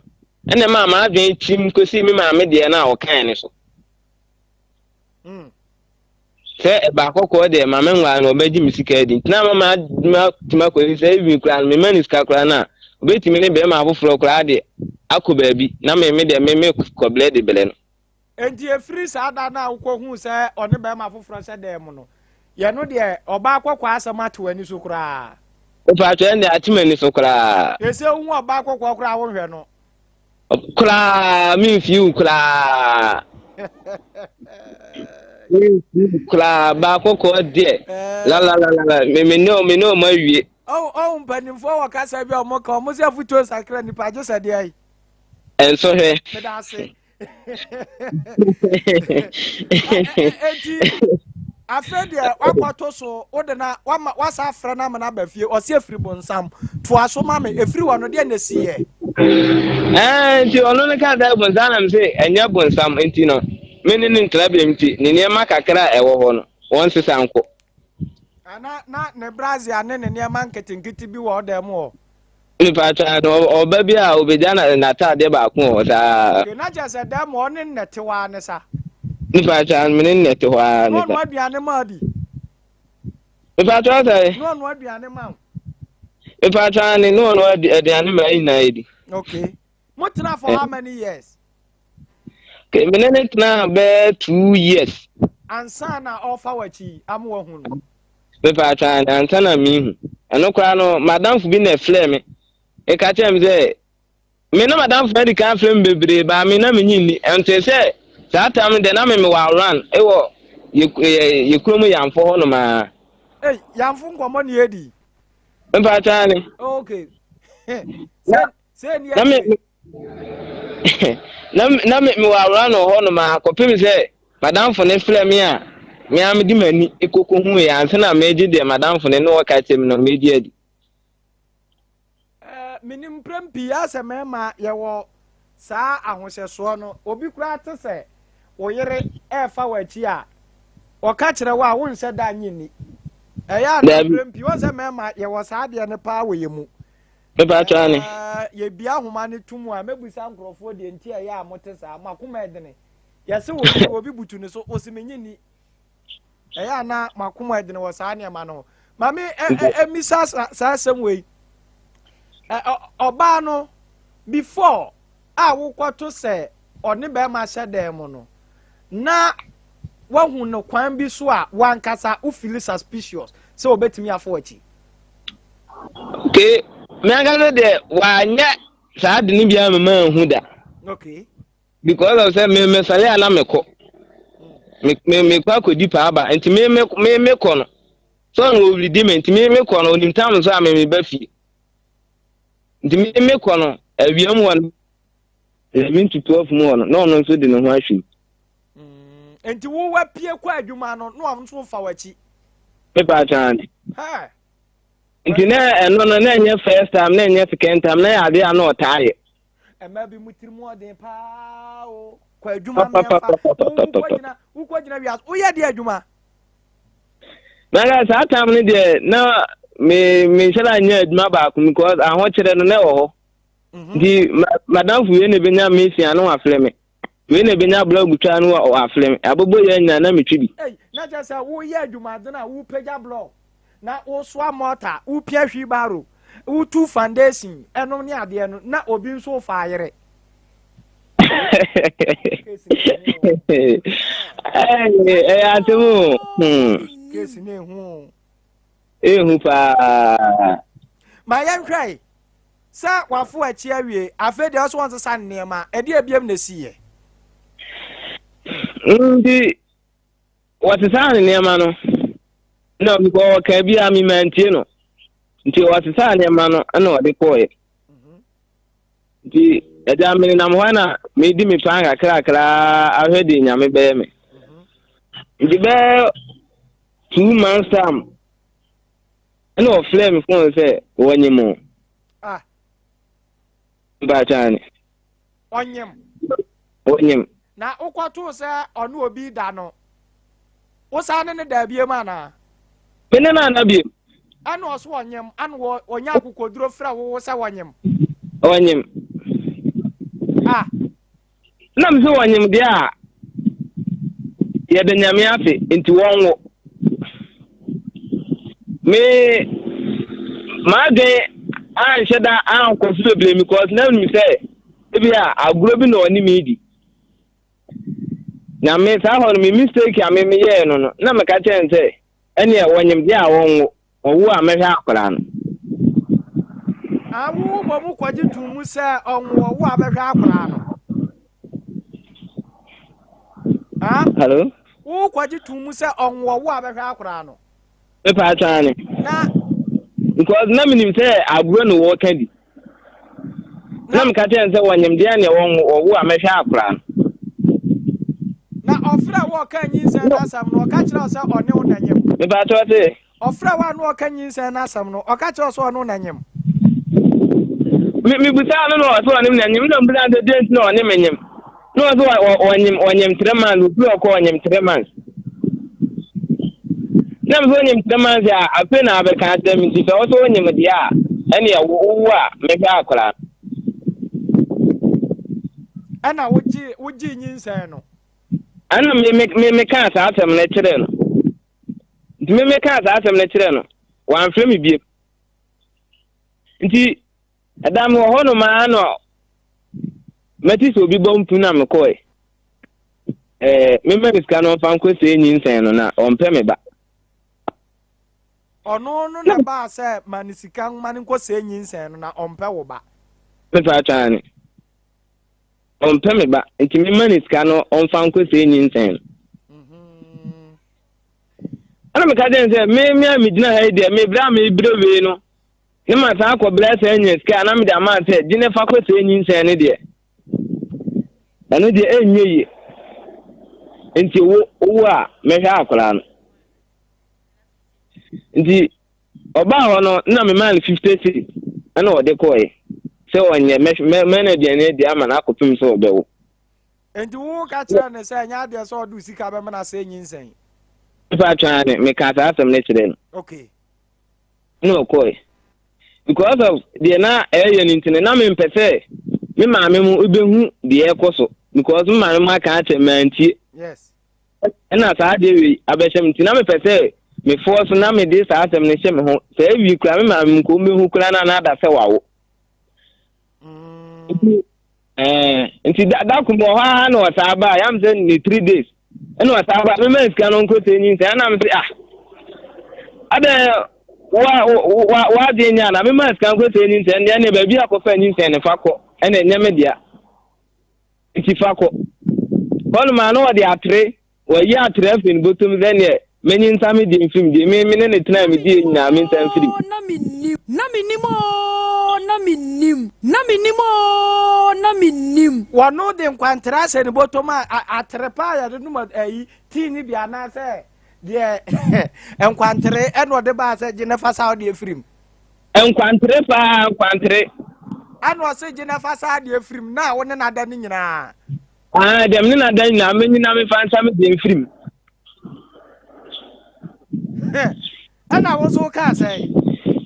S5: ɛna ɛmaa m'adwene kyim kɔsii me maame deɛ no a ɔkae no so. Sɛ ɛba kɔkɔɔ deɛ ma menwaa no ɔbɛgye me sika adi nti na ama matumi akɔsi sɛ even koraa no mema ne sika koraa no a ɔbɛtumi ne bɛrima afoforɔ koraa de akɔ baabi na me me deɛ me me kɔbrɛ de brɛ no.
S4: Enti ɛfiri saa da no a wokɔhuu sɛ ɔne bɛrima foforɔ hyɛ dan mu no, yɛ no deɛ ɔbaa kɔkɔɔ asɛm ate w'ani so koraa?
S5: Mepaatwɔ ɛnde ate m'ani so koraa.
S4: Ɛsɛ wohu ɔbaa kɔkɔɔ koraa wonhwɛ no?
S5: Koraa memfii wo koraa. Memfii wo koraa baako kɔɔ deɛ lalalala me me ne me ne ɔmo awie.
S4: Ɔwɔ ɔwɔ mpanimfoɔ wɔ kasa bi a ɔmo ka ɔmo sɛ afutuo nsakra nipa gye sɛ deɛ yi.
S5: Ɛnsɔhwɛ.
S4: Meda ase. Eti afei deɛ wakɔto so wode na wama wasa afrɛ no ama no aba fie ɔsi efiri bonsam toa so ma me efiri hɔ no deɛ na esi yɛ.
S5: Ɛɛ nti ɔno no ka sɛ bonsam na mese ɛnyɛ bonsam nti no me ne no ntra biom nti ne nneɛma kakra a ɛwɔ hɔ no wɔn sesa nkɔ.
S4: Ana na ne brazia ne ne nneɛma nketenkete bi wɔ ɔdan mu hɔ.
S5: Mepakyɛ no ɔba bi a obegya na n'ataadeɛ baako wɔ hɔ saa.
S4: Okay, na kyerɛ sɛ dɛm ɔne nnɛte hɔ ara ne sa.
S5: Mepakyɛ me ne nnɛte hɔ ara ne sa.
S4: Na ɔno aduane ma adi.
S5: Mepakyɛ sɛ.
S4: Na ɔno aduane ma wo.
S5: Mepakyɛ ne na ɔno aduane ma nyinaa edi.
S4: Okay. Mo tena for how many years?
S5: Okay, me ne ne tena bɛyɛ 2 years.
S4: Ansa na ɔfa w'akyi ama wahu no.
S5: Mepaatwa ansa na mehu. Ɛno koraa no, madamfo bi na ɛfrɛɛ me. Ɛka kyerɛ me sɛ, me na madamfo no adi kan frɛ me bebree baa me na menye nni. Ɛnte sɛ saa tam no deɛ na me mewɔ aworan wɔ yɛ kurom Yamfo hɔ nom ara.
S4: Ei, Yamfo nkɔmmɔ ne yɛdi.
S5: Mepaatwa ne.
S4: Okay.
S5: Na, na me, na na me mewɔ awora no hɔ nom a kɔpem sɛ madamfo no frɛ me a me ara mede m'ani kɔkɔ hu yɛ ansa na megye deɛ madamfo no ne ɔka kyerɛ me no megye adi.
S4: Menim mprɛm pii a sɛ mmarima yɛwɔ saa ahohyɛsoɔ no, obi koraa te sɛ wo yere ɛrefa w'akyi a, ɔka kyerɛ wo a wonhyɛ da nye nni. Ɛyɛ a na mprɛm pii wɔn sɛ mmarima yɛwɔ saa adeɛ no paa wɔ yɛn mu.
S5: Mepaatwa ane.
S4: Yɛbia ahoma no to mu a, mɛbusa nkurɔfoɔ deɛ nti a ɛyɛ a mote saa. Mo akoma ɛdene. Yɛse wo yere obi butu ne so, ɔsi menye ni. Ɛyɛ a na mo akoma ɛdene wɔ saa nneɛma no ho. Maame ɛmisa saa asɛm wei. Ɔbaa no before a wokɔto sɛ ɔne bɛrima hyɛ dan mu no, na wahu no kwan bi so a wankasa wo feel suspicious sɛ obetumi afɔ akyi.
S5: Okay, me ankasa deɛ wanyɛ saa de no biara mema nhu da.
S4: Okay.
S5: Because of sɛ me mesɔre a na mekɔ. Me me mekɔ akɔdi paaba nti me me me mekɔ no. Sɛ ɔno ɔwuridi me nti me mekɔ no onim tam nso a me meba fie. Nti me mekɔ no awia mu hɔ no 11 to 12 mu hɔ no na ɔno nso de ne ho ahwim.
S4: Nti wo wapie kɔ adwuma no na ɔno nso fa w'akyi.
S5: Mepa atwa ne. Nti na ɛno no na ɛnyɛ first time na ɛnyɛ second time na ɛyɛ adeɛ a na ɔtaa yɛ.
S4: Ɛmɛ bi mu tiri mu ɔden paa o kɔ adwuma mmiɛnfa wokɔ gyina wokɔ gyina wiase woyɛ deɛ adwuma.
S5: Mɛka saa time no deɛ na me me nhyɛ da nyɛ adwuma baako because ahokyerɛ no na ɛwɔ hɔ. Mhm. Nti madamfo wei na ebenya mesia no wafrɛ me. Wei na ebenya blɔg twa no wafrɛ me. Abobo yɛ nyina na metwi bi.
S4: Ei, na kyerɛ sɛ woyɛ adwumaden a wopagya blɔg na wosoa mɔta, wopia wheelbarrow. wotu foundation ɛnom ne adeɛ no na obi nso fa ayere.
S5: Ɛyɛ asɛm o.
S4: Case no ehu o.
S5: Ehu paa.
S4: Ma yɛnhwɛ sɛ wafo akyi awie afei deɛ ɔso wɔn sesa nneɛma ɛde ebiem na esi yɛ.
S5: Nti wɔsesaa ne nneɛma no na ɔkɔ ɔka bi a memantie no nti wɔsesaa nneɛma no na ɔde kɔɔɛ nti ɛgya menenam hɔ na medi me paa kakrakra ahwɛ deɛ nyame bɛyɛ me nti bɛyɛ 2 months time ɛna ɔfrɛ me phone sɛ wɔnyem o ah. mpakyɛ ne
S4: ɔnyem
S5: ɔnyem
S4: Na wokɔtoo sɛ ɔne obi da no, wosan ne no daa biom anaa?
S5: Me ne no anna biom.
S4: Ɛna ɔso ɔnyem, ɛna ɔnya akokoduro frɛ wo sɛ wɔnyem.
S5: Ɔnyem.
S4: Ah.
S5: Na me sɛ wɔnyem deɛ a, yɛda Nyame ase, nti wɔnwo. Me, m'adwen anhyɛ da ankɔ so bebree because na menim sɛ Ebia agorɔ bi na ɔne me redi. Na me saa hɔ no me mistake a me meyɛɛ no no na meka kyerɛ no sɛ ɛneɛ wɔnyem deɛ a wɔnwo ɔwo a mɛhwɛ akwadaa no.
S4: Awo mmom kɔgye tom mu sɛ ɔnwo ɔwo a bɛhwɛ akwadaa no.
S5: Hello?
S4: Wo kɔgye tom mu sɛ ɔnwo ɔwo a bɛhwɛ akwadaa no.
S5: Mepa atwa ne.
S4: Na.
S5: Because na menim sɛ agorɔ na wɔka di. Na meka kyerɛ no sɛ wɔnyem deɛ neɛ wɔnwo ɔwo a mɛhwɛ akora no.
S4: Na ɔfrɛ wo ɔka nyinsɛn no asɛm no ɔka kyerɛ wo sɛ ɔne wo na nyem.
S5: Mepa kyɛw se.
S4: Ɔfrɛ wo a na ɔka nyinsɛn no asɛm no ɔka kyerɛ wo sɛ ɔne wo na nyem.
S5: Me mebusaa no na ɔsɛ ɔne me na nyem na mebusaa no sɛ deɛ nti na ɔne me nyem. Na ɔsɛ ɔnyem ɔnyem 3 months ofiri ɔkɔ ɔnyem 3 months. Na mesɛ ɔnyem 3 months a afei na abɛka akyerɛ me nti sɛ ɔsɛ ɔnyem deɛ a ɛneɛ wowo a mehwɛ akwadaa no.
S4: Ɛna wogye wogye nyinsɛn no.
S5: Ɛna me me me mekaa saa asɛm no kyerɛɛ no. Nti me mekaa saa asɛm no kyerɛɛ no wamfrɛ me biem. Nti ɛda me wɔ hɔ nom ara na mɛte sɛ obi bɔ mpu na mekɔe. Ɛɛ mema ne sika no ɔmfa nkɔ sɛ nyinsɛn no na ɔmpɛ me ba.
S4: Ɔno no na baa sɛ ma ne sika ma no nkɔ sɛ nyinsɛn no na ɔmpɛ wo ba.
S5: Mefa atwa ne. Ɔmpɛ me ba nti mema ne sika no ɔmfa nkɔ sɛ nyinsɛn no. Ɛna meka kyerɛ no sɛ me me a megyina ha yi deɛ mebrɛ a mebrɛ wei no ne ma san akɔ brɛ sɛ anya sika a na mede ama sɛ gye ne fa kɔ sɛ nyinsɛn no deɛ ɛno deɛ ɛnyɛ yie nti wo wo a mɛhwɛ akwadaa no nti ɔbaa hɔ no na memaa no 50 cedis ɛna ɔde kɔɛ sɛ ɔnyɛ mɛ no aduane adi ama no akɔpem sɛ ɔbɛwo.
S4: Nti wo ka kyerɛ no sɛ ɛnyɛ adeɛ sɛ ɔde sika bɛma no asɛ nyinsɛn?
S5: Mepa atwa ne meka saa asɛm no kyerɛ no.
S4: Okay.
S5: Na ɔkɔe. Because of deɛ na ɛyɛ no nti no, na mempɛ sɛ me maame mo bɛhu deɛ ɛkɔ so because me maame mo aka akyɛ mantie.
S4: Yes.
S5: Ɛna saa adeɛ wei abɛhyɛ me nti na mepɛ sɛ mefoɔ so na mede saa asɛm no hyɛ me ho sɛ awie koraa me maame nko bɛhu koraa na na ada sɛ wawo. Nti ɛɛ nti da da ko mu wɔ hɔ ara na ɔsaa baa yam sɛ ne 3 days ɛna ɔsaa baa mema sika no nkɔ sɛ nyinsɛn ɛna me sɛ ah adɛn wa wa w'adwene nyɛ ana mema sika nkɔ sɛ nyinsɛn deɛ ne baabi akɔfa nyinsɛn ne fa kɔ ɛna ɛnyɛ me dea nti fa kɔ hɔnom a na ɔde atere Wayi atere afiri ne bɔtɔm sɛ neɛ menye nsa me deɛ mfiri mu deɛ me me ne ne tenaa me die nyinaa me nsa mfiri mu.
S2: Na mennim, na mennim oo, na mennim, na mennim oo, na mennim.
S4: Wɔno de nkwantere ahyɛ ne bɔtɔm a atere paa yɛde nom ayi tii ne bi anaasɛ deɛ nkwantere ɛna ɔde baa sɛ gye ne fa saa ɔde afiri mu.
S5: Nkwantere paa nkwantere.
S4: Ɛna ɔse gye ne fa saa deɛ afiri mu na wo ne nada ne nyinaa.
S5: Ah, deɛ me ne no ada nyinaa, menyi na memfa nsa me deɛ mfiri mu.
S4: Ɛna wo nso wokaa sɛ?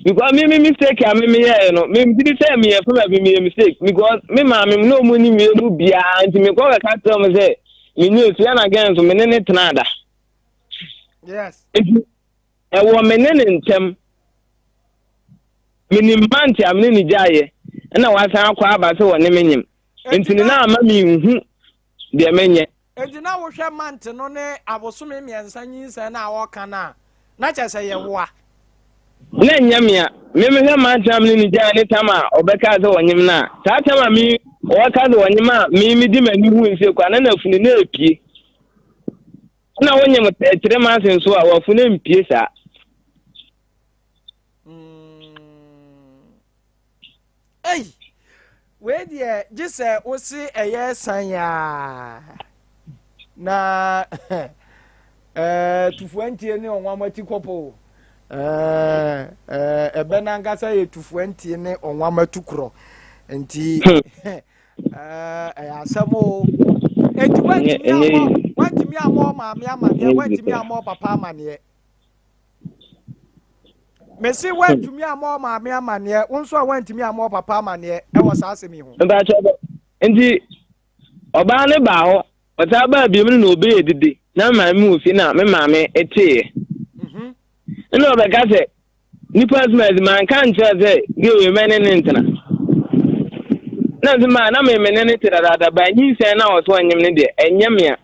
S5: Because me me mistake a me meyɛɛ no, me gye di sɛ meyɛ fam a meyɛ mistake because me maame mu na ɔmo ni wie mu biara nti mekɔ kɛka kyerɛ ɔmo sɛ menye esu ɛna gɛn nso me ne ne tena ada.
S4: Yes.
S5: Nti ɛwɔ me ne ne ntɛm. Menim mante a mene ne gyaeɛ ɛna wasan akɔ aba sɛ wɔne me nyem. Nti ne na ama menhu deɛ menyɛ.
S4: Enti na wohwɛ mante no ne abosome mmiɛnsa nyinsɛn no a ɔka no a, na kyerɛ sɛ yɛ woa.
S5: Na ɛnyɛ mea. Me mehwɛ mante a mene ne gyae ne tam a ɔbɛkaa sɛ ɔnyem no a, saa tam a me ɔka sɛ ɔnyem a me medi m'ani hu nse kwa na n'afunu na epie. Na wonyem kyerɛ manse nso a wafunu mpie saa.
S4: Mm. Ei! Wei deɛ gye sɛ wose ɛyɛ san aa na eh, tufuantie ne ɔnwamati kɔpɔ eh, eh, ɛbɛ n'ankasa yɛ tufuantie ne ɔnwamatu korɔ nti eh, ɛyɛ asɛm o. Enti wantumi ammɔ wantumi ammɔ maame amaneɛ wantumi ammɔ papa amaneɛ. Mese woantumi ammɔ wo maame amanneɛ, wo nso a woantumi ammɔ wo papa amanneɛ wɔ saa asɛm yi ho.
S5: Mpakyɛ nti ɔbaa no baa hɔ, ɔtaa baa biom no na ɔbɛyɛ dede na me maame wɔ fie na me maame teeɛ. Mhm. Ɛna ɔbɛka sɛ nipa asoma asi manka nkyerɛ sɛ gay wei mɛne ne ntena. Na nso maa na me mene ne te dadaada baa nyinsɛn na ɔso ɔnyem ne deɛ ɛnyɛ mea.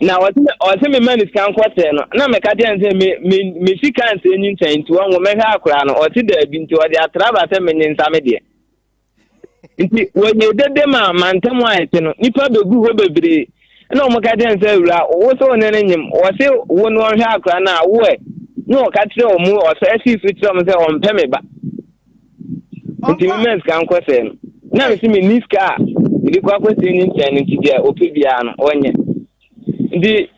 S5: Na ɔse ɔse me ma ne sika nkɔsɛɛ no na meka kyerɛ no sɛ me me me sika nsɛ nyinsɛn nti wɔn mɛhwɛ akora no ɔse daabi nti ɔde atra ba sɛ menye nsa me deɛ nti wɔyɛ dede ma mantam a ɛte no nipa bɛgu hɔ bebree ɛna wɔn ka kyerɛ no sɛ awura wo sɛ wo ne no nyem wɔse wo no ɔnhwɛ akora no a wo ɛ na ɔka kyerɛ wɔn ɔsɛ ɛsi so kyerɛ wɔn sɛ ɔmpɛ me ba Nti me mma sika nkɔsɛe no. Na mese menni sika a mede kɔ akɔsie ne nkyɛn no nti deɛ ɔpɛ biara no ɔnyɛ. Nti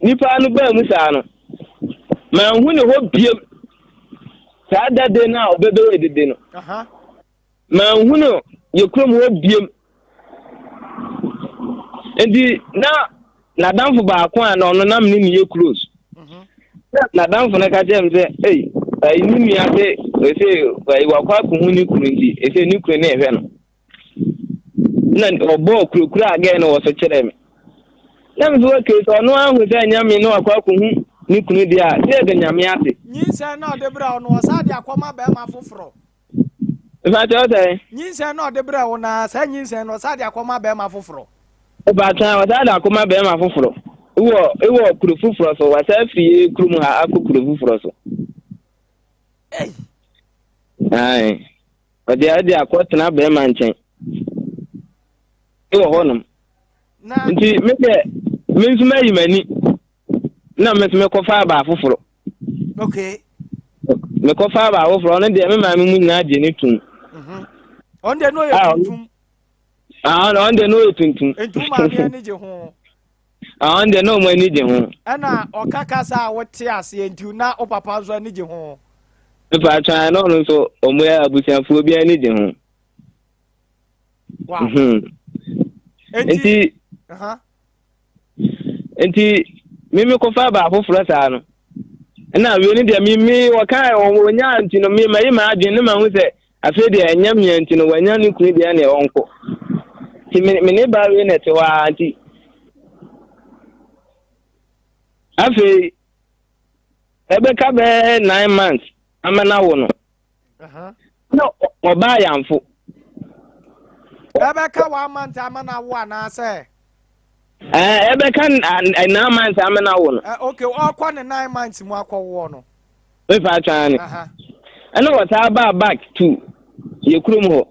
S5: nipa no baa mu saa no, manhu ne hɔ biam saa dade no a ɔbɛbɛyɛ dede no. Manhu no yɛ kurom hɔ biam. Nti na n'adamfo baako a na ɔno nam ne ne yɛ close. Mhm. N'adamfo no ka kyerɛ me sɛ, ei, ɛyi ne nua se ese ɛyi wakɔ akɔhu ne kunu nti ese ne kunu ne ɛhwɛ no. Na ɔbɔɔ kurokuro a gɛɛ no wɔ so kyerɛ me. Na me so okay sɛ ɔno ahu sɛ ɛnyɛ me na wakɔ akɔhu ne kunu deɛ a, sɛ yɛda Nyame ase.
S4: Nyinsɛn na ɔde brɛ wo no, ɔsan de akɔma bɛrima foforɔ.
S5: Mfakyɛ wo sɛn?
S4: Nyinsɛn na ɔde brɛ wo na saa nyinsɛn no ɔsan de akɔma bɛrima foforɔ.
S5: Mfakyɛ ɔsan de akɔma bɛrima foforɔ. Wɔ wɔ kuro foforɔ so wasa afiri yɛ kurom ha akɔ kuro foforɔ so.
S4: Ei.
S5: Ae. Ɔde ɔde akɔtena bɛrima nkyɛn. Wɔ hɔnom. Nti me deɛ me nso mayi m'ani na me nso mekɔfa abaa foforɔ.
S4: Okay.
S5: Mekɔfa abaa foforɔ ɔno deɛ me maame mu nyinaa gye ne tum.
S4: Mhm. Ɔno deɛ no yɛ ah, tuntum.
S5: Ah, ɔno deɛ no yɛ tuntum.
S4: Nti wo maame ani gye ho.
S5: Ah, ɔno deɛ na ɔmo ani gye ho.
S4: Ɛna ɔka kasa a wote aseɛ nti na wo papa nso ani gye ho.
S5: Mepa atwa na ɔno nso ɔmo yɛ abusuafoɔ bi ani gye ho.
S4: Wow.
S5: Mhm. Nti. Nti me mekɔfa baa foforɔ saa no ɛna wei no deɛ me me wɔka wɔnya nti no me mayi m'adwene ne mahu sɛ afei deɛ ɛnyɛ mmea nti no wɔanya ne kunu deɛ ne ɔnkɔ nti me me ne baa wei na ɛte hɔ ara nti afei ɛbɛka bɛyɛ nine months ama no awo no na ɔbaa yamfo.
S4: Ɛbɛka one month ama no awo anaasɛ.
S5: Ɛbɛka nine months ama no awo no.
S4: Okay, ɔkɔ ne nine months mu akɔwoɔ no.
S5: Mefa atwa ne. Ɛna wɔsaa baa back to yɛ kurom hɔ.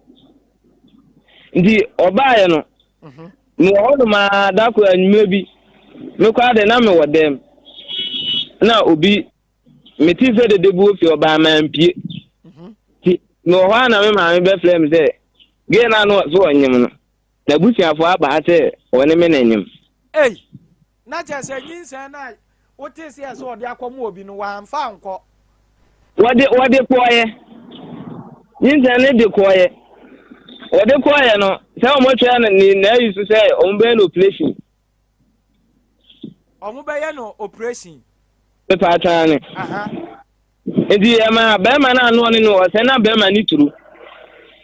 S5: Nti ɔbaeɛ no, mhm. mewɔ hɔ nom a da koro anwummerɛ bi, mekɔ ade na mewɔ dɛm. Na obi Metee sɛ dede bi wɔ fie hɔ baa mampue. Nti mewɔ hɔ a na me maame bɛfrɛ me sɛ gay no a na ɔso ɔnyem no, n'abusuafoɔ aba ha sɛ wɔne me na nyem.
S4: Ei! Na kyerɛ sɛ nyinsɛn no a wotee sɛ ɛsɛ ɔde akɔma obi no, wamfa ankɔ?
S5: Wɔde wɔde kɔɔeɛ. Nyinsɛn no de kɔɔeɛ. Wɔde kɔɔeɛ no, sɛ wɔtwɛn no ne n'ayi so sɛ wɔbɛyɛ no operation.
S4: Wɔbɛyɛ no operation.
S5: Pepa atwaa ne. Nti ɛma bɛrima no ano ɔne no ɔsɛ na bɛrima ne turu.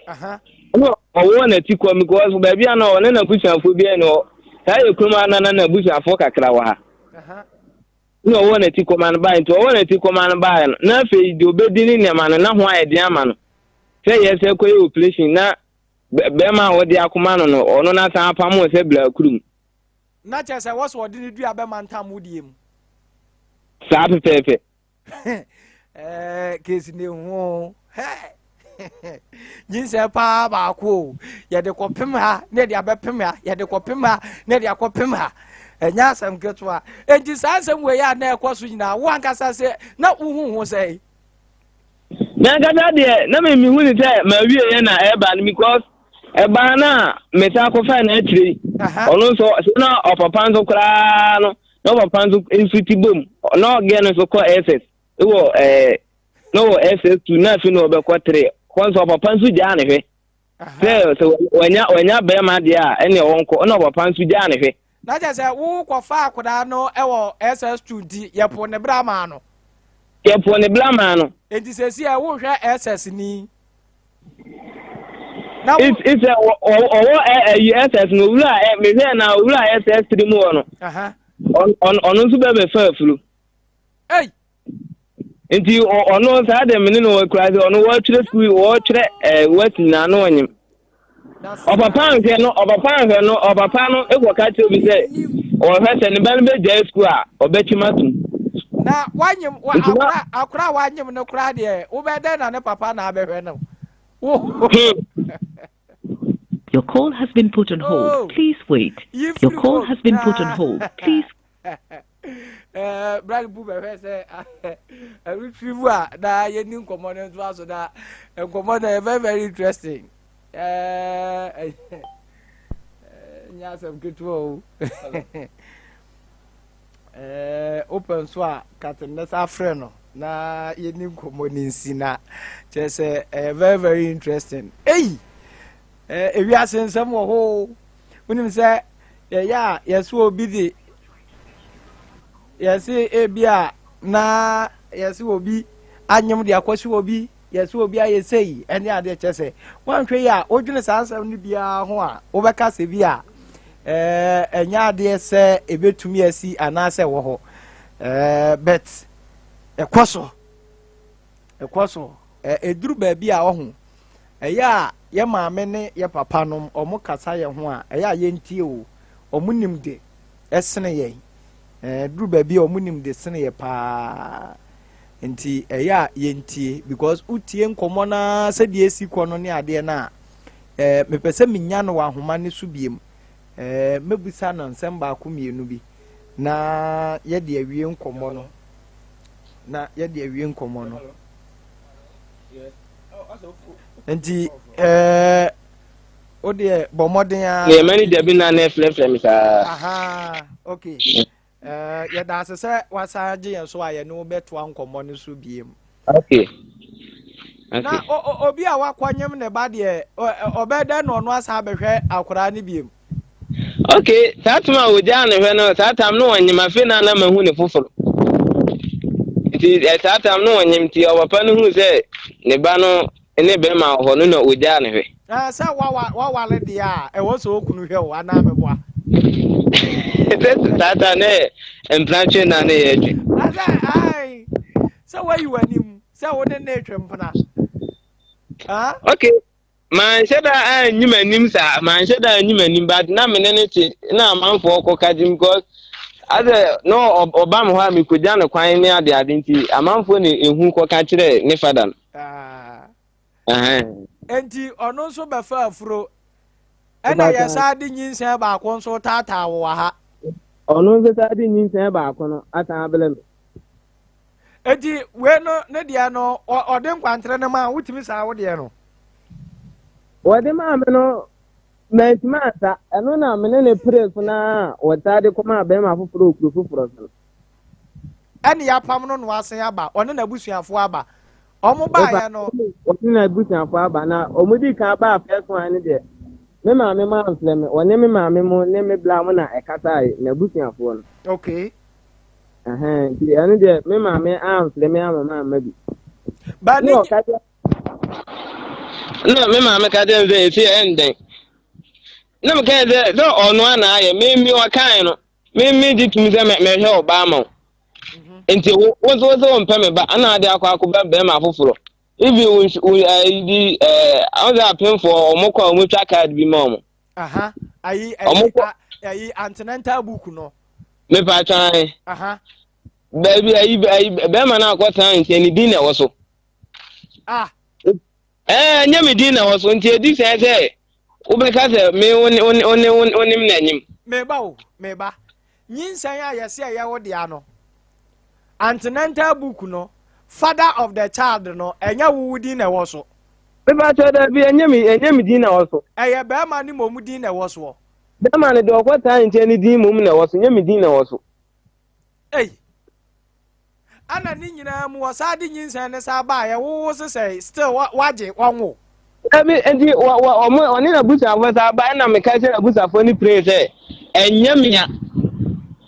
S5: Ɛna ɔwɔ n'ati kɔ because baabi a na ɔne n'abusuafoɔ bi ɛne hɔ. Saa yɛ kurom a na na n'abusuafoɔ kakra wɔ ha. Na ɔwɔ n'ati kɔma no baeɛ nti ɔwɔ n'ati kɔma no baeɛ no na afei deɛ ɔbɛdi ne nneɛma no na ho ayɛ den ama no sɛ yɛ sɛ kɔyɛ operation na bɛrima a wɔde akoma no no ɔno n'asan apam wɔ sɛ bla kurum.
S4: Na kyerɛ sɛ wɔsɔ ɔde ne dua bɛma ntam wo deɛ mu.
S5: Saa pɛpɛɛpɛ.
S4: Ɛɛ keesi ne ho hɛ nyinsɛn paa baako o yɛde kɔpem ha na yɛde abɛpem ha yɛde kɔpem ha na yɛde akɔpem ha ɛnyɛ asɛm ketewa enti saa nsɛm wei a na ɛkɔ so nyinaa wo ankasa sɛ na wohu ho sɛ.
S5: Me ankasa deɛ na me mehu ne sɛ mawie yɛ na ɛba no because ɛbaa no a mesan kɔfa no akyire yi ɔno nso sɛ na ɔpapa nso koraa no na ɔpapa nso nso ti bom na ɔgɛ no nso kɔ ss wɔ ɛɛ na wɔ ss2 na afei na ɔbɛkɔ 3 hɔ nso ɔpapa nso gyaa ne hwɛ sɛ sɛ wanya wanya bɛrima deɛ a ɛne ɔnkɔ na ɔpapa nso gyaa ne hwɛ.
S4: Na kyerɛ sɛ wo kɔfa akwadaa no wɔ SS2 nti yɛpo ne bra maa no.
S5: Yɛpo ne bra maa no.
S4: Nti sɛsi ɛ wohwɛ SS ni.
S5: Na wo. It's ɔwɔ ɛyi SS no owura ɛ mehwɛ na owura SS3 mu wɔ no. Ɔno nso bɛ bɛfa afuru.
S4: Ei.
S5: Nti ɔno saa de mene no wɔ kura sɛ ɔno wɔtwerɛ sukuu wɔtwerɛ ɛɛ wɔasi nyinaa no ɔnyim. Ɔpapa nhwɛ no, ɔpapa nhwɛ no, ɔpapa no kɔka kyerɛ obi sɛ ɔhwɛ sɛ ne ba no bɛgyae sukuu a, ɔbɛkyem atom.
S4: Na wanyem wa akora akora a wanyem no koraa deɛ wobɛ dɛn na ne papa na abɛhwɛ no.
S6: Your call has been put on hold. Oh. Please wait. Your call has been put on hold. Please.
S4: Eh, brad bu bɛhwɛ sɛ ɛretrieve a na yɛni nkɔmmɔ no nso aso na nkɔmmɔ no yɛ very very interesting eh, nyɛ asɛm ketewa o eh, wopɛ nso a katem na sa afrɛ no na yɛni nkɔmmɔ no nsi na kyerɛ sɛ ɛyɛ very very interesting ei ewiase nsɛm wɔ hɔ o wonim sɛ yɛyɛ a yɛsɛ obi de yɛse ebi a na yɛse obi anyem de akɔsi obi yɛse obi ayɛ sei ɛne adeɛ kyɛ sɛ woanhwɛ yi a wodwene saa nsɛm no biara ho a wobɛka sɛ bi a ɛnyɛ adeɛ sɛ ɛbɛtumi asi anaasɛ wɔ hɔ but ɛkɔ so ɛkɔ so ɛduru baabi a ɔho Ɛyɛ a yɛ maame ne yɛ papa nom ɔmo kasa yɛ ho a ɛyɛ a yɛntie o, ɔmo nim de sene yɛn. Ɛɛ duru baabi a ɔmo nim de sene yɛ paa. Nti ɛyɛ a yɛntie because wotie nkɔmɔ no ara sɛdeɛ esi kɔ no ne adeɛ no a ɛɛ mepɛ sɛ menya no wɔ ahoma no so biem. Ɛɛ mɛbusa no nsɛm baako mmienu bi na yɛde awie nkɔmɔ no. Na yɛde awie nkɔmɔ no. Nti ɛɛ o deɛ bɔ mmɔden ara.
S5: Meyɛ manager bi na na ɛfrɛfrɛ me saa.
S4: Aha okay ɛɛ yɛda ase sɛ wasan agye yɛn so a yɛne wo bɛtoa nkɔmmɔ no so biem.
S5: Okay.
S4: Na obi a wakɔnyem ne ba deɛ ɔbɛyɛ dɛn na ɔno asan abɛhwɛ akwadaa no biem.
S5: Okay, saa tam a ogyaa ne hwɛ no, saa tam no ɔnyem afei na na mahu ne foforo. Nti eh, saa tam no ɔnyem nti ɔpapa no hu sɛ ne ba no ne bɛrima wɔ hɔ no na ogyaa ne hwɛ.
S4: Na sɛ wawa wawale deɛ a ɛwɔ sɛ okunu hwɛ wo anaa meboa.
S5: Sɛ saa tam no yɛ mpena na ne yɛ atwe.
S4: Na sɛ ai sɛ wayi w'anim sɛ wo ne ne retwe mpena.
S5: Ah? Okay. Manhyɛ da anyi m'anim saa, manhyɛ da anyi m'anim but na me ne no te na amanfoɔ kɔka gye because asɛ na ɔba me hɔ a mekɔgya no kwan ne ade ade nti amanfoɔ na ehu kɔka kyerɛ ne fada no.
S4: Ah. Enti ɔno nso bɛfa afuro ɛna yɛsaa de nyinsɛn baako nso taataa wo wɔ ha.
S5: Ɔno nso saa de nyinsɛn baako no asan abelɛ me.
S4: Eti wei no ne deɛ no ɔde nkwantere no maa wotumi saa wo deɛ no.
S5: Wɔde maa me no mantumi ansa ɛno na me ne ne pere so na wɔtaa de kɔmaa bɛrima foforɔ wɔ kuro foforɔ so no.
S4: Ɛne yɛapam no no asen aba ɔne n'abusuafoɔ aba wɔn baeɛ no.
S5: Ɔne n'abusuafoɔ aba na wɔn di kan baa first one no deɛ me maame mo amfrɛ me ɔne me maame mo ne me bla mo na ɛkasaeɛ n'abusuafoɔ no.
S4: Okay.
S5: Ɛhɛn, nti ɛno deɛ me maame amfrɛ me ama mamma bi.
S4: Ba ne.
S5: Ɔka kyerɛ na me maame ka kyerɛ me sɛ esi ɛndɛn. Na me kae sɛ sɛ ɔno ana ayɛ me me ɔkae no me me gye tum sɛ mɛhwɛ ɔbaa ma wo. Nti wo wo nso wo sɛ wompɛ me ba ana ade akɔ akɔba bɛrima foforɔ. Even wo wo ɛyi di ɛɛ ahun sɛ apemfoɔ wɔn kɔ a wɔn twa card bi ma wɔn.
S4: Aha ayi ayi ayi antenatal book no.
S5: Mepa atwan.
S4: Aha.
S5: Baabi ayi ayi bɛrima no akɔtena nkyɛn ne din na ɛwɔ so.
S4: Ah.
S5: Ɛɛ nyɛ me din na ɛwɔ so nti edi sɛn sɛ wobɛka sɛ me wo ne wo ne wo ne wo ne me na anyim.
S4: Meba o meba nyinsɛn a yɛsɛ ɛyɛ wo dea no antenatal book no father of the child no ɛnyɛ wo wo din na ɛwɔ so.
S5: Mepa kyɛw daabi ɛnyɛ me ɛnyɛ me din na ɛwɔ so.
S4: Ɛyɛ bɛrima ne mmom din na ɛwɔ soɔ.
S5: Bɛrima no deɛ ɔkɔtaa nkyɛn ne din mmom na ɛwɔ so nyɛ me din na ɛwɔ so.
S4: Ei. Ɛna ne nyinaa mu ɔsaa de nyinsɛn ne saa baa yɛ wowo sesɛ still wagye wɔnwo.
S5: Dabi nti wɔ wɔ ɔmo ɔne n'abusuafoɔ saa ba ɛna meka kyerɛ n'abusuafoɔ ne pray sɛ ɛnyɛ mea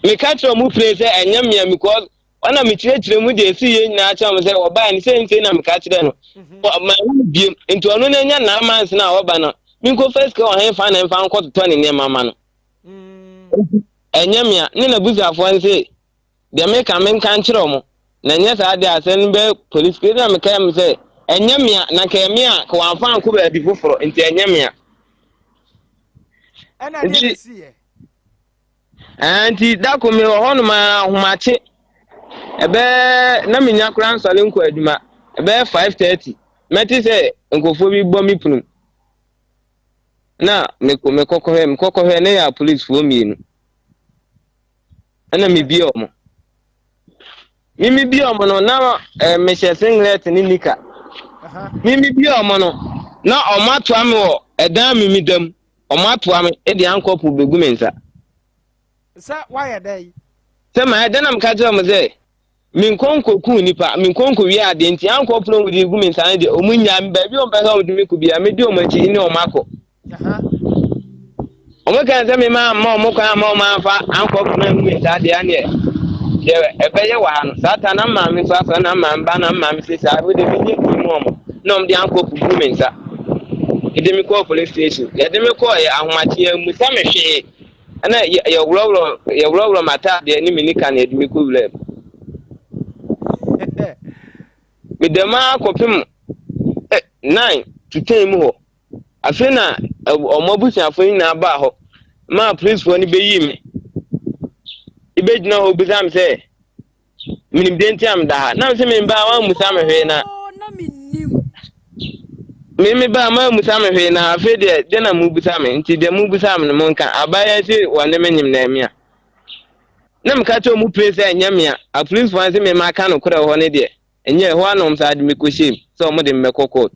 S5: meka kyerɛ ɔmo pray sɛ ɛnyɛ mea because ɔna mekyerɛkyerɛ mu deɛ esi yɛ nyinaa kyerɛ ɔmo sɛ ɔbaa ne sɛ nse na meka kyerɛ no mhm. ma ɛho biem nti ɔno na anya nine months na ɔba no menkɔfa sika ɔhen fa na mfa nkɔtotɔ ne nneɛma ma no mm. ɛnyɛ mea ne n'abusuafoɔ nse Deɛ meka menka nkyerɛ wɔn, na ɛnyɛ saa deɛ asɛm no bɛyɛ police case na meka mu sɛ ɛnyɛ mea na nka ɛyɛ mea ka wɔamfa ankɔ baabi foforɔ nti ɛnyɛ mea.
S4: Ɛna deɛ na ɛsi yɛ.
S5: Ɛɛ nti dako me wɔ hɔnom a ahomakye ɛbɛɛ na menya koraa nsɔre nkɔ adwuma ɛbɛyɛ 5:30 mɛte sɛ nkurɔfoɔ bi bɔ me pono na mekɔ mekɔkɔhwɛ mekɔkɔhwɛ ne yɛ apolisifoɔ mmienu. ɛna mebie ɔmo me mebie ɔmo no na eh, mehyɛ singlet ne nika me mebie ɔmo no na ɔmo atoa me wɔ ɛdan me me dam ɔmo atoa me de ankɔpo begu me nsa
S4: sɛ wayɛ dɛ
S5: sɛ mayɛ dɛ na meka kyerɛ ɔmo sɛ Menkɔ nkɔku nnipa, menkɔ nkɔwie adeɛ nti ankɔ pono a wɔde gu me nsa no deɛ wɔn nnyaa me baabi a wɔn pɛ sɛ wɔde me kɔ biara mɛdi wɔn akyi ne wɔn akɔ. Wɔn kan sɛ mema amma wɔn kwan amma wɔn amfa ankɔ pono angu me nsa deɛ aneɛ deɛ ɛbɛyɛ wɔ ha no saa ta na maame nso asɔ na maame ba na maame sɛ saa wode menyɛ bi mu wɔn na wɔn de ankɔ gu me nsa. Yɛde me kɔɔ police station yɛde me kɔɔ yɛ ahomakye yɛn me hwee. Ɛna yɛ yɛworɔworɔ yɛworɔworɔ m'ataadeɛ ne me nika na yɛde me kɔ wura mu. Meda mu ara kɔpem eh, nine to ten mu hɔ. Afei na wɔn abusuafoɔ nyinaa baa hɔ maa polisifoɔ no bɛyii me. Ebɛgyina hɔ bisa me sɛ menim deɛ nti a meda ha na mesɛ membaa woammusa me hwee na me mebaa moammusa me hwee na afei deɛ deɛ na mobisa me nti deɛ mobisa me no monka abaayɛ se wɔne me nyem na ɛmea na meka kyerɛ mu pire sɛ ɛnyɛ mea apolisifoɔ se mema aka nokorɛ wɔ hɔ ne deɛ ɛnyɛ ɛhɔ anom saa de mekɔhyɛm sɛ ɔmo de mebɛkɔ court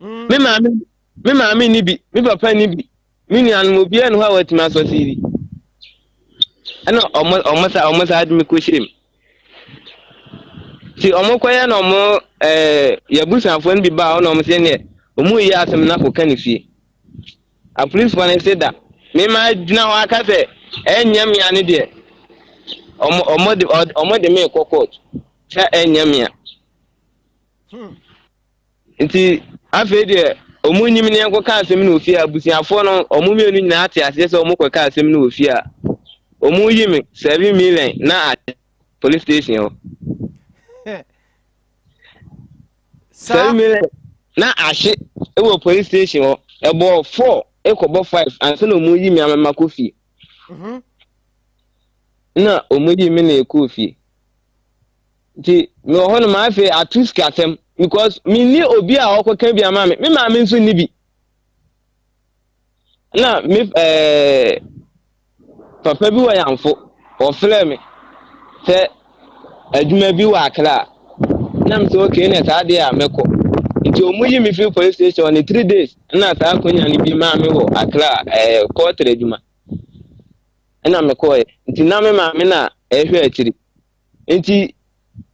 S5: mm. me maame me maame nni bi me papa nni bi Me nuanom, obiara nni hɔ a watumi asɔ se bi. Ɛna ɔmo ɔmo sa ɔmo saa de me kɔhyɛ mu. Nti ɔmo kɔyɛ na ɔmo ɛɛ yɛabusuafoɔ no bi baa hɔ na ɔmo sɛ neɛ ɔmo yi asɛm no akɔka ne fie. Apolisifoɔ no se da. Me ma gyina hɔ aka sɛ ɛnyɛ mea ne deɛ ɔmo ɔmo de ɔmo de me kɔ court sɛ ɛnyɛ mea. Hmm. Nti afei deɛ ɔmo nyim ne yɛnkɔka asɛm no wɔ fie a abusuafoɔ no ɔmo mmienu nyinaa te aseɛ sɛ ɔmo kɔka asɛm no wɔ fie a ɔmo yi me 7 million na ate police station hɔ. 7 million na ahye wɔ police station hɔ ɛbɔ 4 ekɔbɔ 5 ansa na ɔmo yi me amema kɔ fie. Na ɔmo yi me na ekɔɔ fie. Nti mewɔ hɔ nom afei ato sikasɛm because menni obi a ɔkɔka bi ama me me maame nso nni bi na me ɛɛ eh, papa bi wɔ yamfo ɔfrɛ me sɛ adwuma bi wɔ Accra na me sɛ okay na saa deɛ a mɛkɔ nti wɔn yi me firi police station ne 3 days na saa akonnwa no bi maa me wɔ Accra ɛɛ eh, kɔɔtere adwuma ɛna mekɔɛ nti na me maame na ɛhwɛ akyiri nti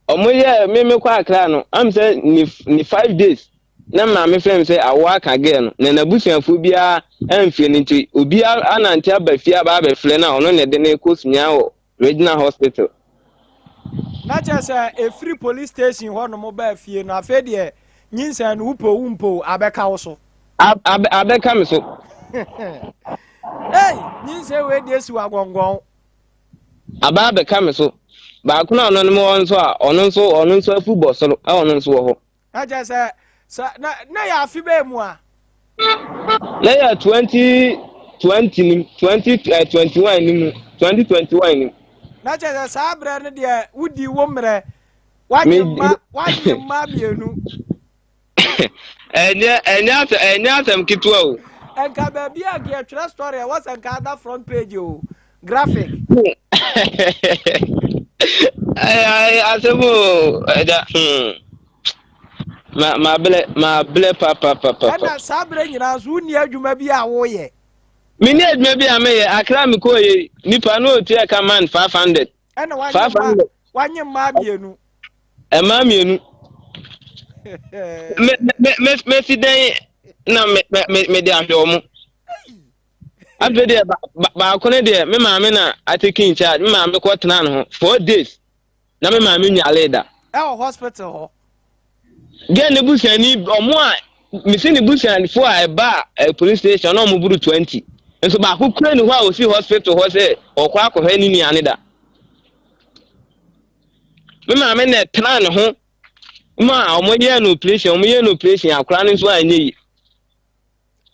S5: ɔmo yɛ me me kɔ Accra no am sɛ ne ne 5 days na maame frɛ me sɛ awo aka girl no na n'abusuafoɔ biara amfie no nti obiara anante aba fie aba abɛfrɛ no a ɔno na ɛde no kɔ Sunyani wɔ regional hospital.
S4: Na kyerɛ sɛ ɛfiri police station hɔ nom baa fie no afei deɛ nyinsɛn no wopɛ o wompɛ o abɛka wo so.
S5: Abɛka me so.
S4: Ei nyinsɛn wei deɛ si wɔ agɔngɔn.
S5: Aba abɛka me so. Baako no a ɔno ne wɔ nso a ɔno nso ɔno nso afu bɔ soro a ɔno nso wɔ hɔ.
S4: Na kyerɛ sɛ sɛ na na yɛ afe bɛɛ mu a.
S5: Na yɛ 2020 nim 2021 nim 2021 nim.
S4: Na kyerɛ sɛ saa berɛ no deɛ wodi wo mmerɛ wagye mma wagye mma mmienu.
S5: Ɛnyɛ ɛnyɛ asɛm ɛnyɛ asɛm ketewa o.
S4: Nka baabi a nka yɛtwerɛ story ɛwɔ sɛ nka ada front page o graphic.
S5: Ɛyɛ asɛm o ɛda hmm ma ma blɛ ma blɛ papapapa.
S4: Ɛna saa berɛ nyinaa nso wonni adwuma bi a woyɛ.
S5: Menni adwuma bi a meyɛ akra mekɔɔ yɛ nipa no otua ka man 500.
S4: Ɛna wanye mma wanye mmaa mmienu.
S5: Mmaa mmienu. Me me me mesi dɛn na me me me de ahwɛ wɔn. Afei deɛ baako no deɛ me maame na atake in charge me maame kɔ tena ne ho 4 days na me maame nyale da.
S4: Ɛwɔ hospital hɔ.
S5: Gɛn ne busuani ɔmo a mesi ne busuanifo a ɛba eh, police station na ɔmo buru 20 nso baako kura ne hɔ a osi hospital hɔ sɛ ɔkɔ akɔhwɛ ne nua ne da. Me maame na ɛtena ne ho ma ɔmo yɛ no operation ɔmo yɛ no operation akora no nso anyɛ yi.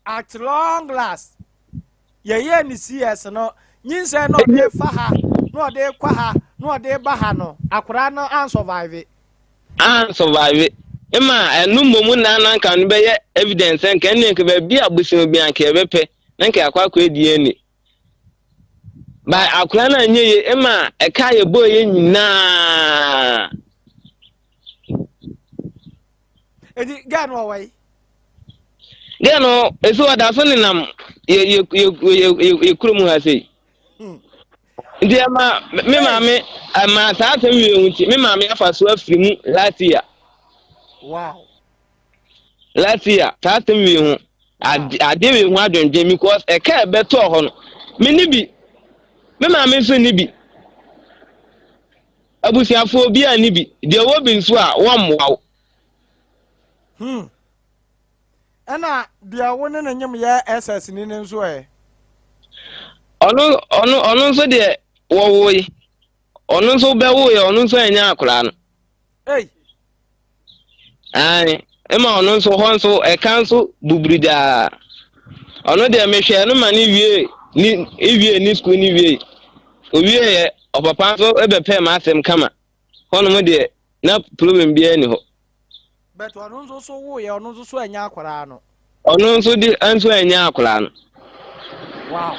S4: At long last, yɛyɛɛ ne CS no, nyinsɛn na ɔde fa ha, na ɔde kɔ ha, na ɔde ba ha no, akwadaa no ansurvive.
S5: Ansurvive. Ɛma ɛno mmom na na nka no bɛyɛ evidence sɛ nka ɛnneɛ nka baabi a bosia bi anka yɛbɛpɛ na nka yɛakɔ akɔ adi ani. Ba akwadaa no anyɛ yie ɛma ɛka yɛbɔɔ yɛ nyinaa.
S4: Eti girl no ɔwɔ yi.
S5: Girl no esi ɔda so nenam yɛ yɛ yɛ yɛ yɛ kurom ha sei. Nti ɛma me maame ɛma saa asɛm wie ho nti me maame afa so afiri mu last year.
S4: Wow.
S5: Last year saa asɛm wie ho ade ade wie ho adwendwen because ɛka ɛbɛtɔɔ hɔ no me ni bi me maame nso ni bi. Abusuafoɔ bi a ni bi deɛ ɔwɔ bi nso a wɔmmoa wo.
S4: Hmm. Ɛna deɛ wo ne ne nyem yɛ SS ni ne nso ɛ?
S5: Ɔno ɔno ɔno nso deɛ wɔwoe. Ɔno nso bɛwoeɛ ɔno nso anya akwadaa no.
S4: Ei.
S5: Ae, ɛma ɔno nso hɔ nso ɛka nso buburi daa. Ɔno deɛ mehwɛɛ no ma ne wie ne wie ne sukuu ne wie. Owieɛ ɔpapa nso bɛpɛɛ m'asɛm kama. Hɔnom deɛ na problem biara ni hɔ.
S4: But ɔno nso so woyɛ ɔno nso so anya akwaraa no.
S5: Ɔno nso de nso anya akwaraa no.
S4: Wow.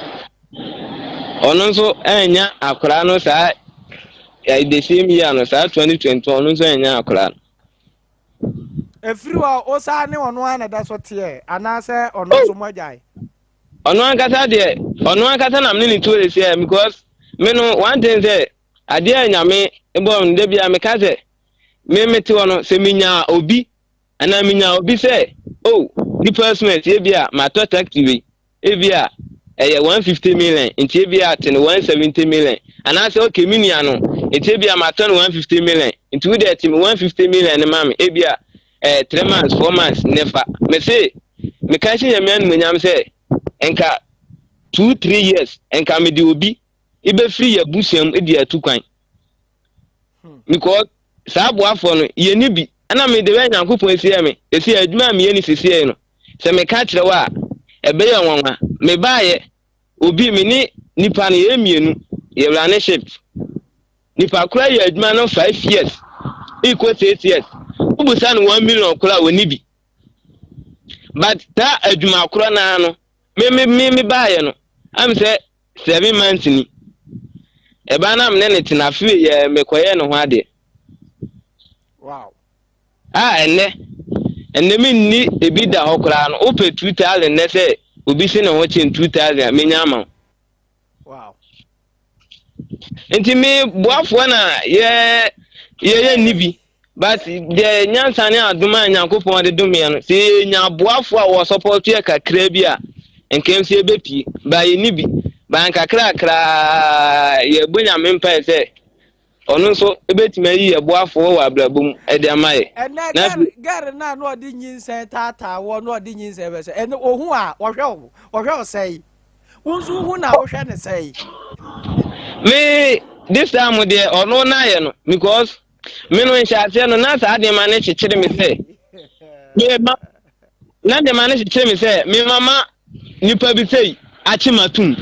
S5: Ɔno nso anya akwaraa no saa the same year no saa 2021 ɔno nso anya akwaraa no.
S4: Efiri hɔ osaa ne ɔno ara na ɛda so teɛ anaasɛ ɔno nso mo agyae.
S5: Ɔno ankasa deɛ ɔno ankasa nam ne ne tuo de seɛ because me no one thing sɛ adeɛ a nyame bɔ no da bi a meka sɛ me mete hɔ no sɛ menya obi anaa menya obi sɛ oh nipa asuma nti ebi a matɔ taxi wei ebi a ɛyɛ 150 million nti ebi a te no 170 million anaasɛ okay me nua no nti ebi a matɔ no 150 million nti wo deɛ te me 150 million no ma me ebi a eh, 3 months 4 months ne fa me se meka hyɛ nyame animuonyam sɛ nka 2 3 years nka mede obi ibɛfiri yɛ abusua mu de atu kwan because saa aboafoɔ no yɛni bi ɛna mede wɛ nyankopɔn esiɛ me esi adwuma a meyɛ ne sisiɛ no sɛ meka kyerɛ wo a ɛbɛyɛ nwanwa mebaayɛ obi me ne nipa no yɛyɛ mmienu yɛwura ne shift nipa kora yɛ adwuma no 5 years ekɔ 6 years wobusa no 1 million kora a wɔni bi but saa adwuma korɔ naa no me me me me baayɛ no am sɛ 7 months ni ɛbaa na me ne ne tena afei yɛ mekɔyɛ ne ho adeɛ.
S4: Wow.
S5: A ɛnɛ ɛnɛ menni ebi da hɔ koraa no wopɛ 2000 nɛ sɛ obi se ne ho kyen 2000 a menya ama wo.
S4: Wow.
S5: Nti me boafoɔ na yɛ yɛyɛ nni bi but deɛ nyansa ne adom a nyankopɔn de domeɛ no sɛ yɛnya aboafoɔ a wɔ support yɛ kakra bi a nka nso yɛbɛpie ba yɛnni bi ba nkakrakraa yɛbɔ nyame mpae sɛ ɔno nso ebɛtumi ayi yɛ boafoɔ wɔ abrabɔ mu ɛde ama yɛ.
S4: Ɛnɛ gɛre no a na ɔde nyinsɛn taataa wɔ na ɔde nyinsɛn bɛsɛ ɛnɛ ohu a ɔhwɛ wo ɔhwɛ wo sɛe wo nso wohu na wohwɛ ne sɛe.
S5: Me. This time deɛ ɔno na ayɛ no because me no nhyɛaseɛ no na saa nneɛma no kyekyere me sɛ mema na nneɛma no kyekyere me sɛ memama nipa bi sei akye matum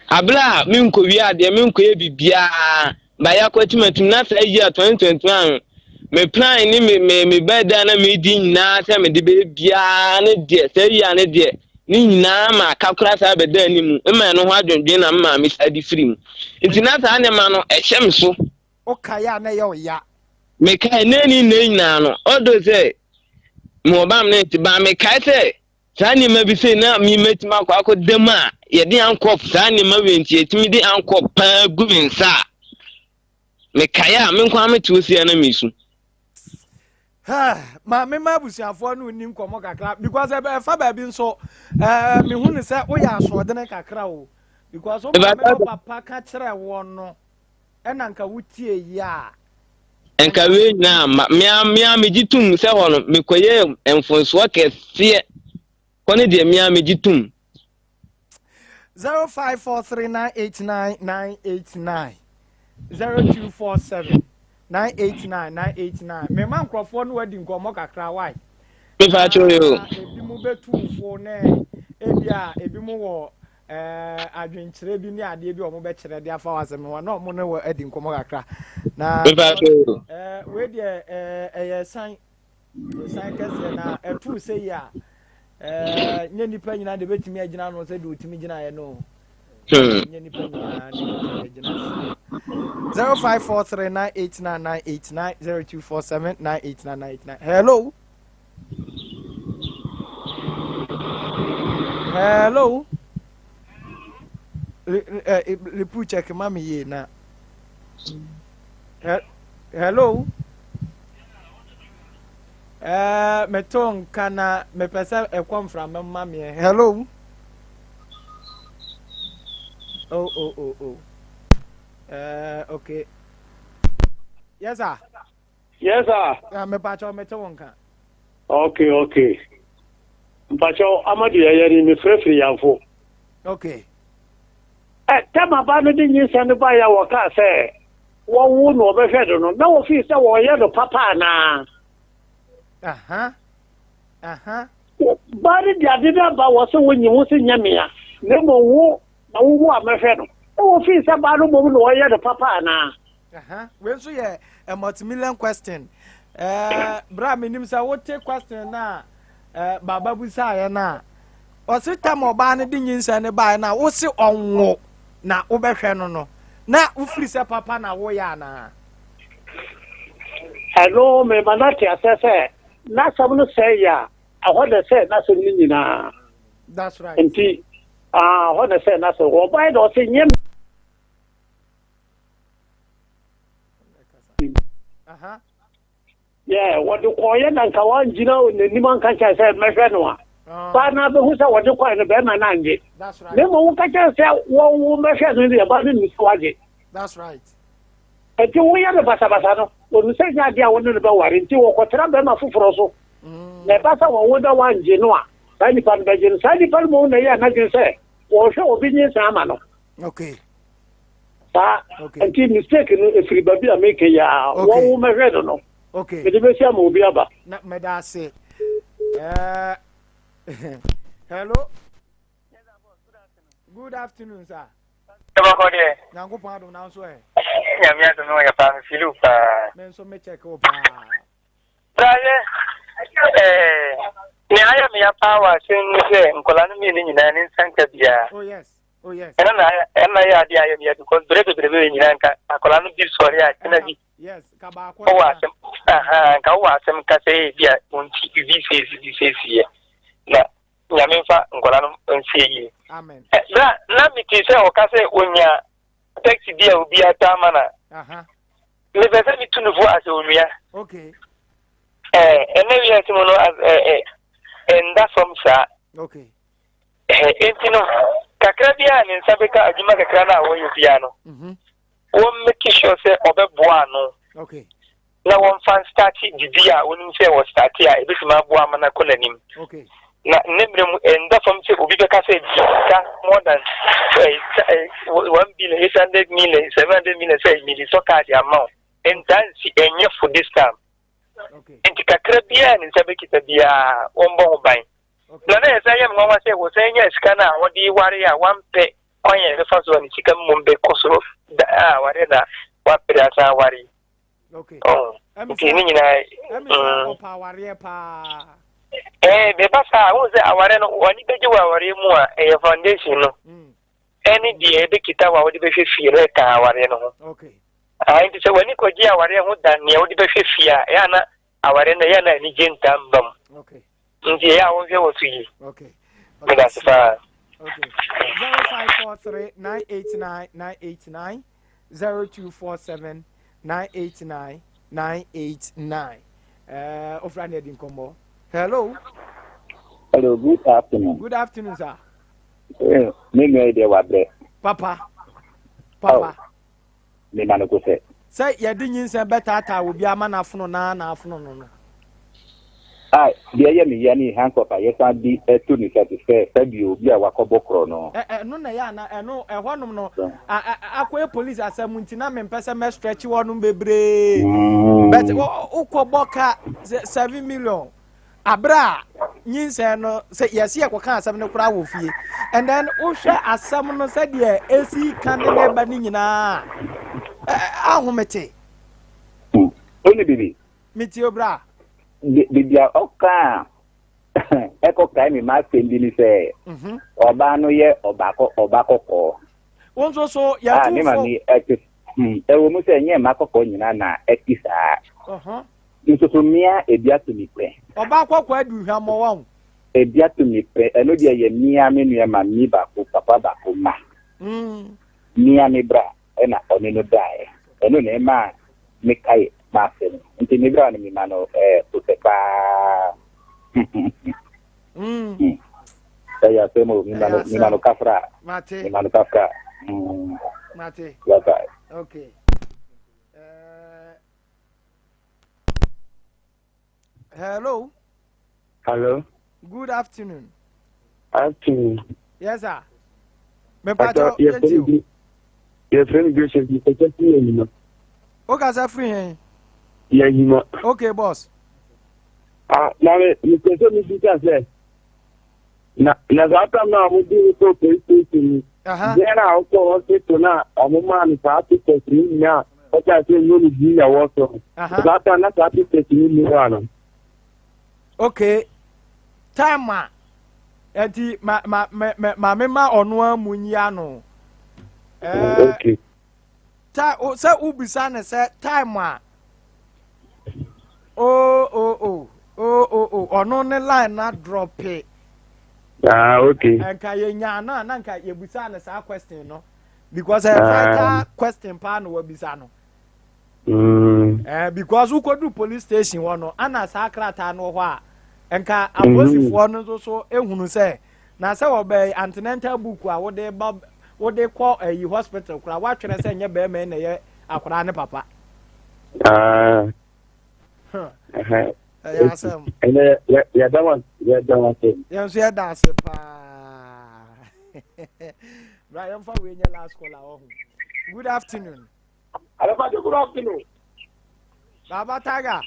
S5: abere a menkɔwie adeɛ menkɔyɛ biribiara bayɛ akɔ akyi matum na saa year 2021 me plan ne me me me birthday a na medi nyinaa sɛ mede bɛyɛ biara ne deɛ saa year ne deɛ ne nyinaa ma aka koraa saa bɛda anim mma ɛno ho adwendwen na mma me saa de firi mu nti na saa nneɛma no ɛhyɛ me so.
S4: Wokae a na ɛyɛ wo ya.
S5: Mekae na ɛni nnɛ nyinaa no ɔdɔ sɛ mewɔ bam ne nti ba mekae sɛ saa nneɛma bi sei na me mɛtumi akɔ akɔda mu a yɛde ankɔp saa nneɛma wei nti yɛtumi de ankɔp paa gu me nsa a mekae a me nko ara mete hɔ sia na mesu.
S4: Ma mema abusuafoɔ no nni nkɔmmɔ kakra because ɛfa baabi nso ɛɛ mehu ne sɛ woyɛ asoɔdene kakra o because wo maame no papa ka kyerɛ wɔn no ɛna nka wotie yi a.
S5: Nka wei nyinaa ma mea mea megye tom sɛ hɔ no mekɔyɛ mfonsoɔ kɛseɛ kɔ ne deɛ mea megye tom.
S4: 0543989989 0247 989 989 mema nkurɔfoɔ no wadi nkɔmmɔ kakra wae.
S5: Mefa kyerɛ yi o.
S4: Ebi mu bɛtu fo ne ebi a ebi mu wɔ ɛɛ adwenkyerɛ bi ne adeɛ bi a wɔn bɛkyerɛ de afa w'asɛm ho na wɔn ne wɔ adi nkɔmmɔ kakra na ɛɛ wei deɛ ɛɛ ɛyɛ san san kɛseɛ na ɛtu sɛ yi a ɛɛ nye nipa nyinaa de betumi agyina ano sɛ de otumi gyina yɛ no nye nipa nyinaa de betumi agyina 0543989989 0247989989 hello. Hello. Lipu check ma me yie na. Hello. Eh, me to nka na mepɛ sɛ ɛkɔ mframa ma meɛ. Hello. Oh oh oh oh. Eh, okay. Yes sir.
S7: Yes sir.
S4: Ah, me pacho me te wo nka.
S7: Okay, okay. Mpacho Amadu yɛyɛ ni me frɛfiri yamfo.
S4: Okay.
S7: Ɛ tɛma ba no de nyinsɛn no baeɛ a wɔkaa sɛ wɔwo no wɔbɛhwɛ no no na wɔfii sɛ wɔyɛ no papa anaa?
S4: Aha. Aha.
S7: Ba no de ade no aba wɔ sɛ wonyi wo sɛ nyɛ mea na mmom wo na wowo a mɛhwɛ no. Na wɔfii sɛ baa no mmom na wɔyɛ no papa anaa?
S4: Aha, wei nso yɛ a multi-million question. Eh, bra menim sɛ wote question no a eh, baba busaeɛ no a ɔse tam ɔbaa no de nyinsɛn no baeɛ no a wose ɔnwo na wobɛhwɛ no no na wofiri sɛ papa na woyɛ anaa?
S7: Ɛno mema no ate asɛ sɛ n'asɛm no sɛe yɛ a ɛhɔ na ɛsɛ n'asɛm no nyinaa.
S4: That's right.
S7: Nti ah, ɛhɔ na ɛsɛ n'asɛm. Ɔbaeɛ na ɔse nyɛ yɛ wɔde kɔɔyɛ na nka wangyina n'anim anka kyerɛ sɛ mɛhwɛ no a ah. baa na abɛhu sɛ wɔde kɔɛ no bɛrima no angye na mmom woka kyerɛ sɛ wɔwo mɛhwɛ no deɛ ba no nim sɛ wagye ɛnti woyɛ no basabasa no wɔnu sɛ nyɛ adeɛ a wo ne no bɛware nti wɔkɔtena bɛrima foforɔ so mm. na ɛba sɛ wɔwo na wangye no a saa nipa no bɛgye no saa nipa no mmom na ɛyɛ anadwene sɛ wɔhwɛ obi nyinsɛn ama no
S4: okay
S7: saa okay. nti mistake no efiri baabi a meke yi a okay. wɔn wo mɛhwɛ no no
S4: okay.
S7: mede bɛsi ama obi aba.
S4: na mɛda ase ɛɛ hello good afternoon sir.
S8: Ɛbɛkɔ deɛ.
S4: Nyankopɔn adom na nso ɛ.
S8: Nyame adom no yɛ paa me feel paa.
S4: Me nso me check wo paa.
S8: Brayɛ ɛɛ nea ayɛ me ya paa wɔ asɛm mu sɛ nkwadaa no mmienu nyinaa ne nsa nka biara.
S4: Oh yes. Oh yes.
S8: Ɛno na ɛna yɛ adeɛ ayɛ me ya because bere bebrebe yɛ nyinaa nka akwadaa no bi sɔre a kyena bi.
S4: Yes, ka baako.
S8: Wowɔ asɛm aha nka wowɔ asɛm ka sɛ ebi a wɔn ti bibi siesie bi siesie yɛ na nyame nfa nkwadaa no nsie yie.
S4: Amen.
S8: Bra na mi ti sɛ ɔka sɛ onya taxi bi a obi atɔ ama na. Mepɛ sɛ metu no fo asɛ onua.
S4: Okay.
S8: Ɛɛ ɛnɛ wiase mu no ɛɛ ɛnda fam saa.
S4: Okay.
S8: Ɛɛ enti no kakra bi a ne nsa bɛka adwuma kakra no a wɔyɛ biara no.
S4: Mhm.
S8: Wɔn make sure sɛ ɔbɛboa ano.
S4: Okay.
S8: Na wɔmfa start didi a wɔnim sɛ wɔ start a ebetumi aboa ama no akɔ n'anim.
S4: Okay.
S8: Na nnɛ mmerɛ mu ɛnda fam sɛ obi bɛka sɛ gye sika more than 1 billion, 800 million, 700 million sɛ mede tɔ kaa de ama wo. Ɛntaa nsi, ɛnyɛ for this time. Nti kakra biara ne nsa bɛkita biara, wɔmbɔ ho ban. Na na yɛsan yɛ me nwanwa sɛ wɔsan nya sika no a wɔde ware a wampɛ kwan a yɛbɛfa so a ne sika mmom bɛkɔ soro da a ware na wapere asan ware. Oh, nti ne nyinaa
S4: ɔpa awareɛ paa.
S8: Bɛba saa, wohu sɛ aware no, w'ani bɛgye wɔ awareɛ mu a, ɛyɛ foundation no ɛne deɛ ɛbɛkita wo a wode bɛhwɛ fie no, ɛka awareɛ no ho. Ah, nti sɛ w'ani kɔgye awareɛ ho da nea wode bɛhwɛ fie a, ɛyɛ ana awareɛ no ɛyɛ ana anigye ntaa mba mu. Nti ɛyɛ a wonhwɛ wɔ so yi. Meda ase paa.
S4: Okay. 0543 989 989 0247 989 989. Ofra ne adi nkɔmmɔ. Hello.
S9: Hello, good afternoon.
S4: Good afternoon, sir.
S9: Me nua yi deɛ wabrɛ.
S4: Papa. Papa.
S9: Oh, me ma no ko sɛ.
S4: Sɛ yɛde nyinsɛn bɛtaataa obi ama n'afono naa n'afono no.
S9: A deɛ ɛyɛ me ya ne handcuff a yɛsan de to ne nsa te sɛ sɛdeɛ obi a wakɔbɔ korɔ no.
S4: Ɛno na ɛyɛ ana ɛno ɛhɔnom no akɔyɛ police asɛm nti na mempɛ sɛ mɛ stretch hɔnom bebree. But wokɔbɔ ka 7 million abere a nyinsɛn no sɛ yɛsi yɛkɔka asɛm no koraa wɔ fie, and then wohwɛ asɛm no sɛdeɛ esi ka ne ne ba ne nyinaa ahomete.
S9: Oni bibi.
S4: Metie obra.
S9: Bibi a ɔka a ɛkɔ kae mi ma asɛm bi ni sɛ ɔbaa no yɛ ɔba ɔba kɔkɔɔ.
S4: Wo nso so yɛto
S9: fo. Ne maame ɛte ɛwɔ mu sɛ nyɛ mma kɔkɔɔ nyinaa na ɛte saa. Nso so mmea ebi ato mi pɛ.
S4: Ɔbaa kɔkɔɔ adu hwammɔ wɔn.
S9: Ebi ato mi pɛ, ɛno deɛ yɛ mmea me nua ma mi baako papa baako ma. Mmea me bra ɛna ɔne no daeɛ, ɛno na ɛma mekae m'asɛm, nti me bra no mi ma no kosɛ paa. Ɛyɛ asɛm o, mi ma no, mi ma no kafra.
S4: Mate.
S9: Mi ma no kafra.
S4: Mate.
S9: Bye bye.
S4: Okay. Hello.
S5: Hello.
S4: Good afternoon.
S5: Afternoon.
S4: Yes, sir. Me pato yɛnti o.
S5: Yɛfrɛ me Joseph, mekasa firi Yɛnyima.
S4: Wokasa firi hɛn?
S5: Yɛnyima.
S4: Okay, boss.
S5: Ah, na me mepɛ sɛ mebisa sɛ na saa tam no a wɔde wo kɔ police station no, deɛ na wokɔ hospital no a wɔn maa no saa papers no nyinaa a wɔka sɛ nyɛ ne din na ɛwɔ so no, saa tam na saa papers no nni hɔ ana?
S4: Okay, time a ɛnti ma ma ma ma me ma ɔno amu nyi ano.
S5: Okay.
S4: Ta sɛ wobisa ne sɛ time a o o o o o o ɔno ne line na drop.
S5: Ah, okay.
S4: Nka yɛnya no a na nka yɛbusa ne saa question no because ɛyɛ vital question paa na wabisa no. Because wokɔdu police station hɔ no ana saa krataa no wɔ hɔ a, nka apolisifoɔ no nso so ehunu sɛ na sɛ wɔbɛ antenatal book a wode ba wode kɔ ayi hospital koraa, woatwerɛ sɛ nyɛ bɛrima yi na ɛyɛ akwaraa ne papa.
S5: Ah.
S4: Ɛyɛ asɛm.
S5: Ɛnɛ yɛda wa, yɛda wa ase.
S4: Yɛn nso yɛda ase paa. Bra, yɛmfa wei nyɛ last call a ɔho. Good afternoon.
S7: Alabade, good afternoon.
S4: Baba Tiger.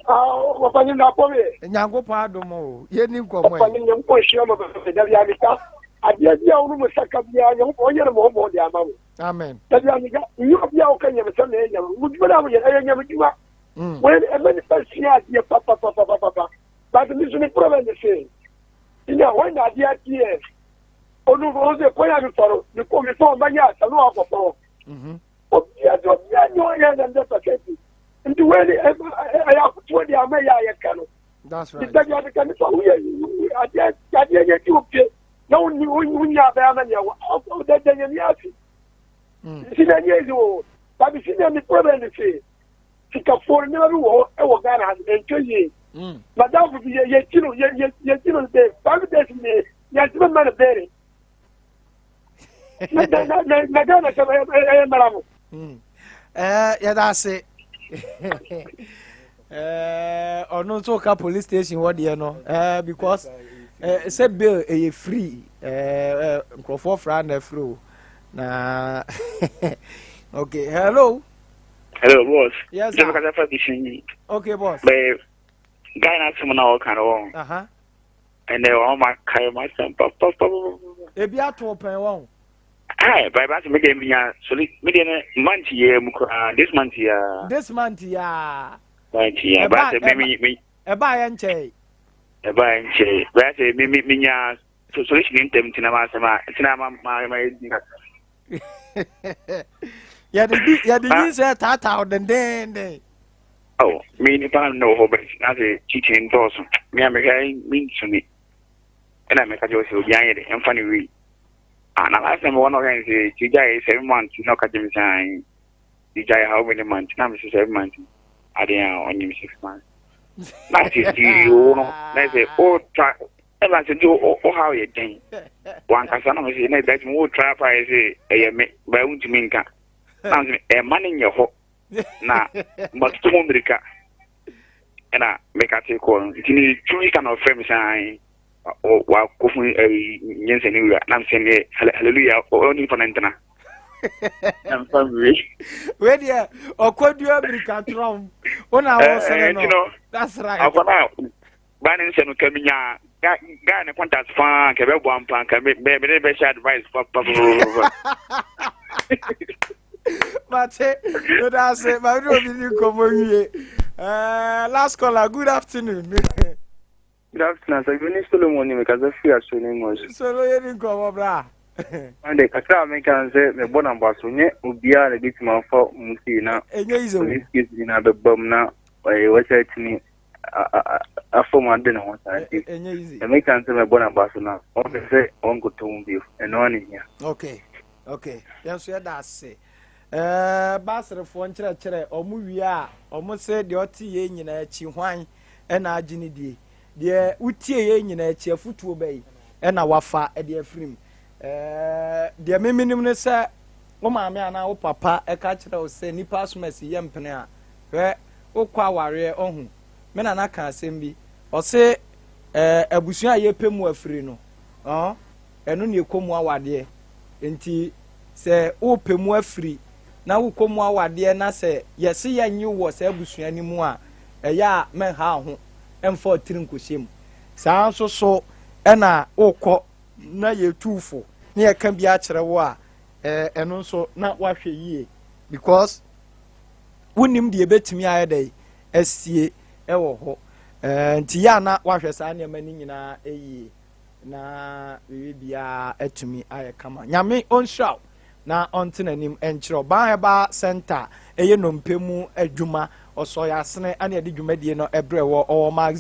S7: Ah, papa ni na pɔmi.
S4: Nyankopɔn adom o, yɛni nkɔmmɔ.
S7: Papa ni Nyankopɔn hyira mo bɛbɛ dabi amika. Adeɛ bi a wɔn mu saka biara, Nyankopɔn ɔnyɛ no mɔmɔ de ama mo.
S4: Amen.
S7: Dabi amika, nyɛ obi a ɔka nyamesɛm na ɛyɛ nyame. Mo dwuma na mo yɛ ɛyɛ nyame dwuma. Wɔn ɛmɛ nipa sua adeɛ papapapapapa. But mi nso mi problem ne se, ina wɔn na adeɛ adeɛ. Onu wɔn sɛ kwan a mi fa no, mi kɔ mi fa wɔn ba nyɛ asa no akɔ fɔn. Obiara de obiara nyɛ ɔyɛ 100%, nti wei ni ɛyɛ akotoɔ de ama yɛ a yɛka no.
S4: That's right.
S7: Nipa bi abeka nipa woyɛ adeɛ adeɛ yɛ di opie na wonni wonya abɛn ama nea ɔdɛdɛ nyɛ mi ase. Nsi na nyɛ ezi wɔ babi si na mi problem ne se sikafoɔ nneɛma bi wɔ hɔ ɛwɔ Ghana ha ɛntwa yie. Madamfo bi yɛ yɛ kyi no yɛ yɛ yɛ kyi no de 5 days ne yɛn ti bɛ mma no bɛɛre. Na Ghana sɛ ɛyɛ mmara no.
S4: Yɛda ase. Ɔno nso ka police station hɔ deɛ no because Eh, sɛ bill ɛyɛ free eh, eh, nkurɔfoɔ fra na afiri o na okay hello.
S10: Hello boss.
S4: Yes
S10: sir. Kasa fa bi.
S4: Okay boss.
S10: Bɛɛ guy na asɛm na ɔka no wɔn. Ɛnɛ wɔn ma kae ma asɛm papapapa.
S4: Ebi ato pɛn wɔn.
S10: Ayi bɛɛ b'a sɛ mi deɛ mi nya soli mi deɛ ne month yɛ mu koraa this month yɛ.
S4: This month yɛ.
S10: Month yɛ b'a sɛ mi mi mi.
S4: Ɛba yɛ nkyɛn.
S10: Ɛba yɛ nkyɛn b'a sɛ mi mi mi nya solution ntɛm ntina ma asɛm a ntina ma ma ma yɛ di kakra.
S4: Yɛde bi yɛde nyinsɛn taataa dendenden.
S10: Oh, me nipa na mene wɔ hɔ bɛt na sɛ cheating dɔɔso me a mehwɛ mentumi ɛna meka kyerɛ sɛ obi anyɛ de ɛmfa ne wei ah na last time wɔ na ɔhwɛ sɛ kyigyae 7 months na ɔka kyerɛ me sɛ kyigyae how many months na mese 7 months adeɛ a ɔnyem 6 months na sɛ sii wo no na sɛ wotwa ɛna sɛ nti wo haw yɛ den wankasa na mese na ɛda tumi wotwa pa yɛ sɛ ɛyɛ me baa wontumi nka na mese ɛma no nyɛ hɔ na matutu mu mmirika ɛna meka te kɔɔ no nti ne tumi ka na ɔfrɛ me sɛ wakɔfu nyinsɛ ne wura na mesɛ neɛ halleluya ɔne nipa no ntena mfa wie.
S4: Wei deɛ ɔkɔdua mmirika trɔm wo na wɔsene no. That's right.
S10: Akɔna ba ne nsɛ no ka menya guy ne contact faa nka bɛboa mpa nka me me ne bɛhyɛ advice papapapapa.
S4: Mate, meda ase ma mene obi ni nkɔmmɔ wie. Last caller, good afternoon.
S11: Good afternoon, sir. Mene Solomon ni mekasa firi aso ne mu so.
S4: Solo, yɛ ni nkɔmmɔ bra.
S11: Ade kakra a meka n sɛ mebɔ no aba so nyɛ obiara na ɛbɛtumi afa mu sei na
S4: ɛnyɛ easy o.
S11: Police case nyinaa bɛba mu na wɔsɛ atumi afa mu ade ne ho saa nti
S4: ɛnyɛ easy.
S11: Meka n sɛ mebɔ no aba so no a ɔmpɛ sɛ ɔnkɔtɔ mu bio, ɛno ara ne hia.
S4: Okay, yɛn nso yɛda ase. Baserefoɔ nkyerɛkyerɛ ɔmo wie a ɔmo sɛ deɛ ɔte yɛn nyinaa akyi hwan ɛna agye ne die, deɛ wotie yɛn nyinaa akyi afutuo bɛyi ɛna wafa ɛde afiri mu. Deɛ memenim ne sɛ wo maame anaa wo papa ɛka kyerɛ wo sɛ nipa asomasi yɛ mpene a hwɛ wokɔ awareɛ ɔho. Me nana ka asɛm bi ɔse abusua a yɛpɛ mu afiri no ɔn ɛno ne ɛkɔ mu awadeɛ. Nti sɛ wopɛ mu afiri na wokɔ mu awadeɛ na sɛ yɛse yɛnye wɔ saa abusua no mu a ɛyɛ a mɛnha ho ɛmfa ɔtiri nkɔhyɛ mu. Saa nso so ɛna wokɔ na yɛtu fo na yɛka bi akyerɛ wo a ɛno nso na wahwɛ yie because wonim deɛ ɛbɛtumi ayɛ dɛ asie ɛwɔ hɔ. Nti yɛ a na wahwɛ saa nneɛma no nyinaa yie na biribiara atumi ayɛ kama. Nyame ɔnhyira wo na ɔnte n'anim nkyerɛ wo. Ban Herbal Center ɛyɛ nnompe mu adwuma, ɔsɔ yɛ asene ane yɛde dwumadie no ɛbrɛ wɔ ɔwɔ magazine.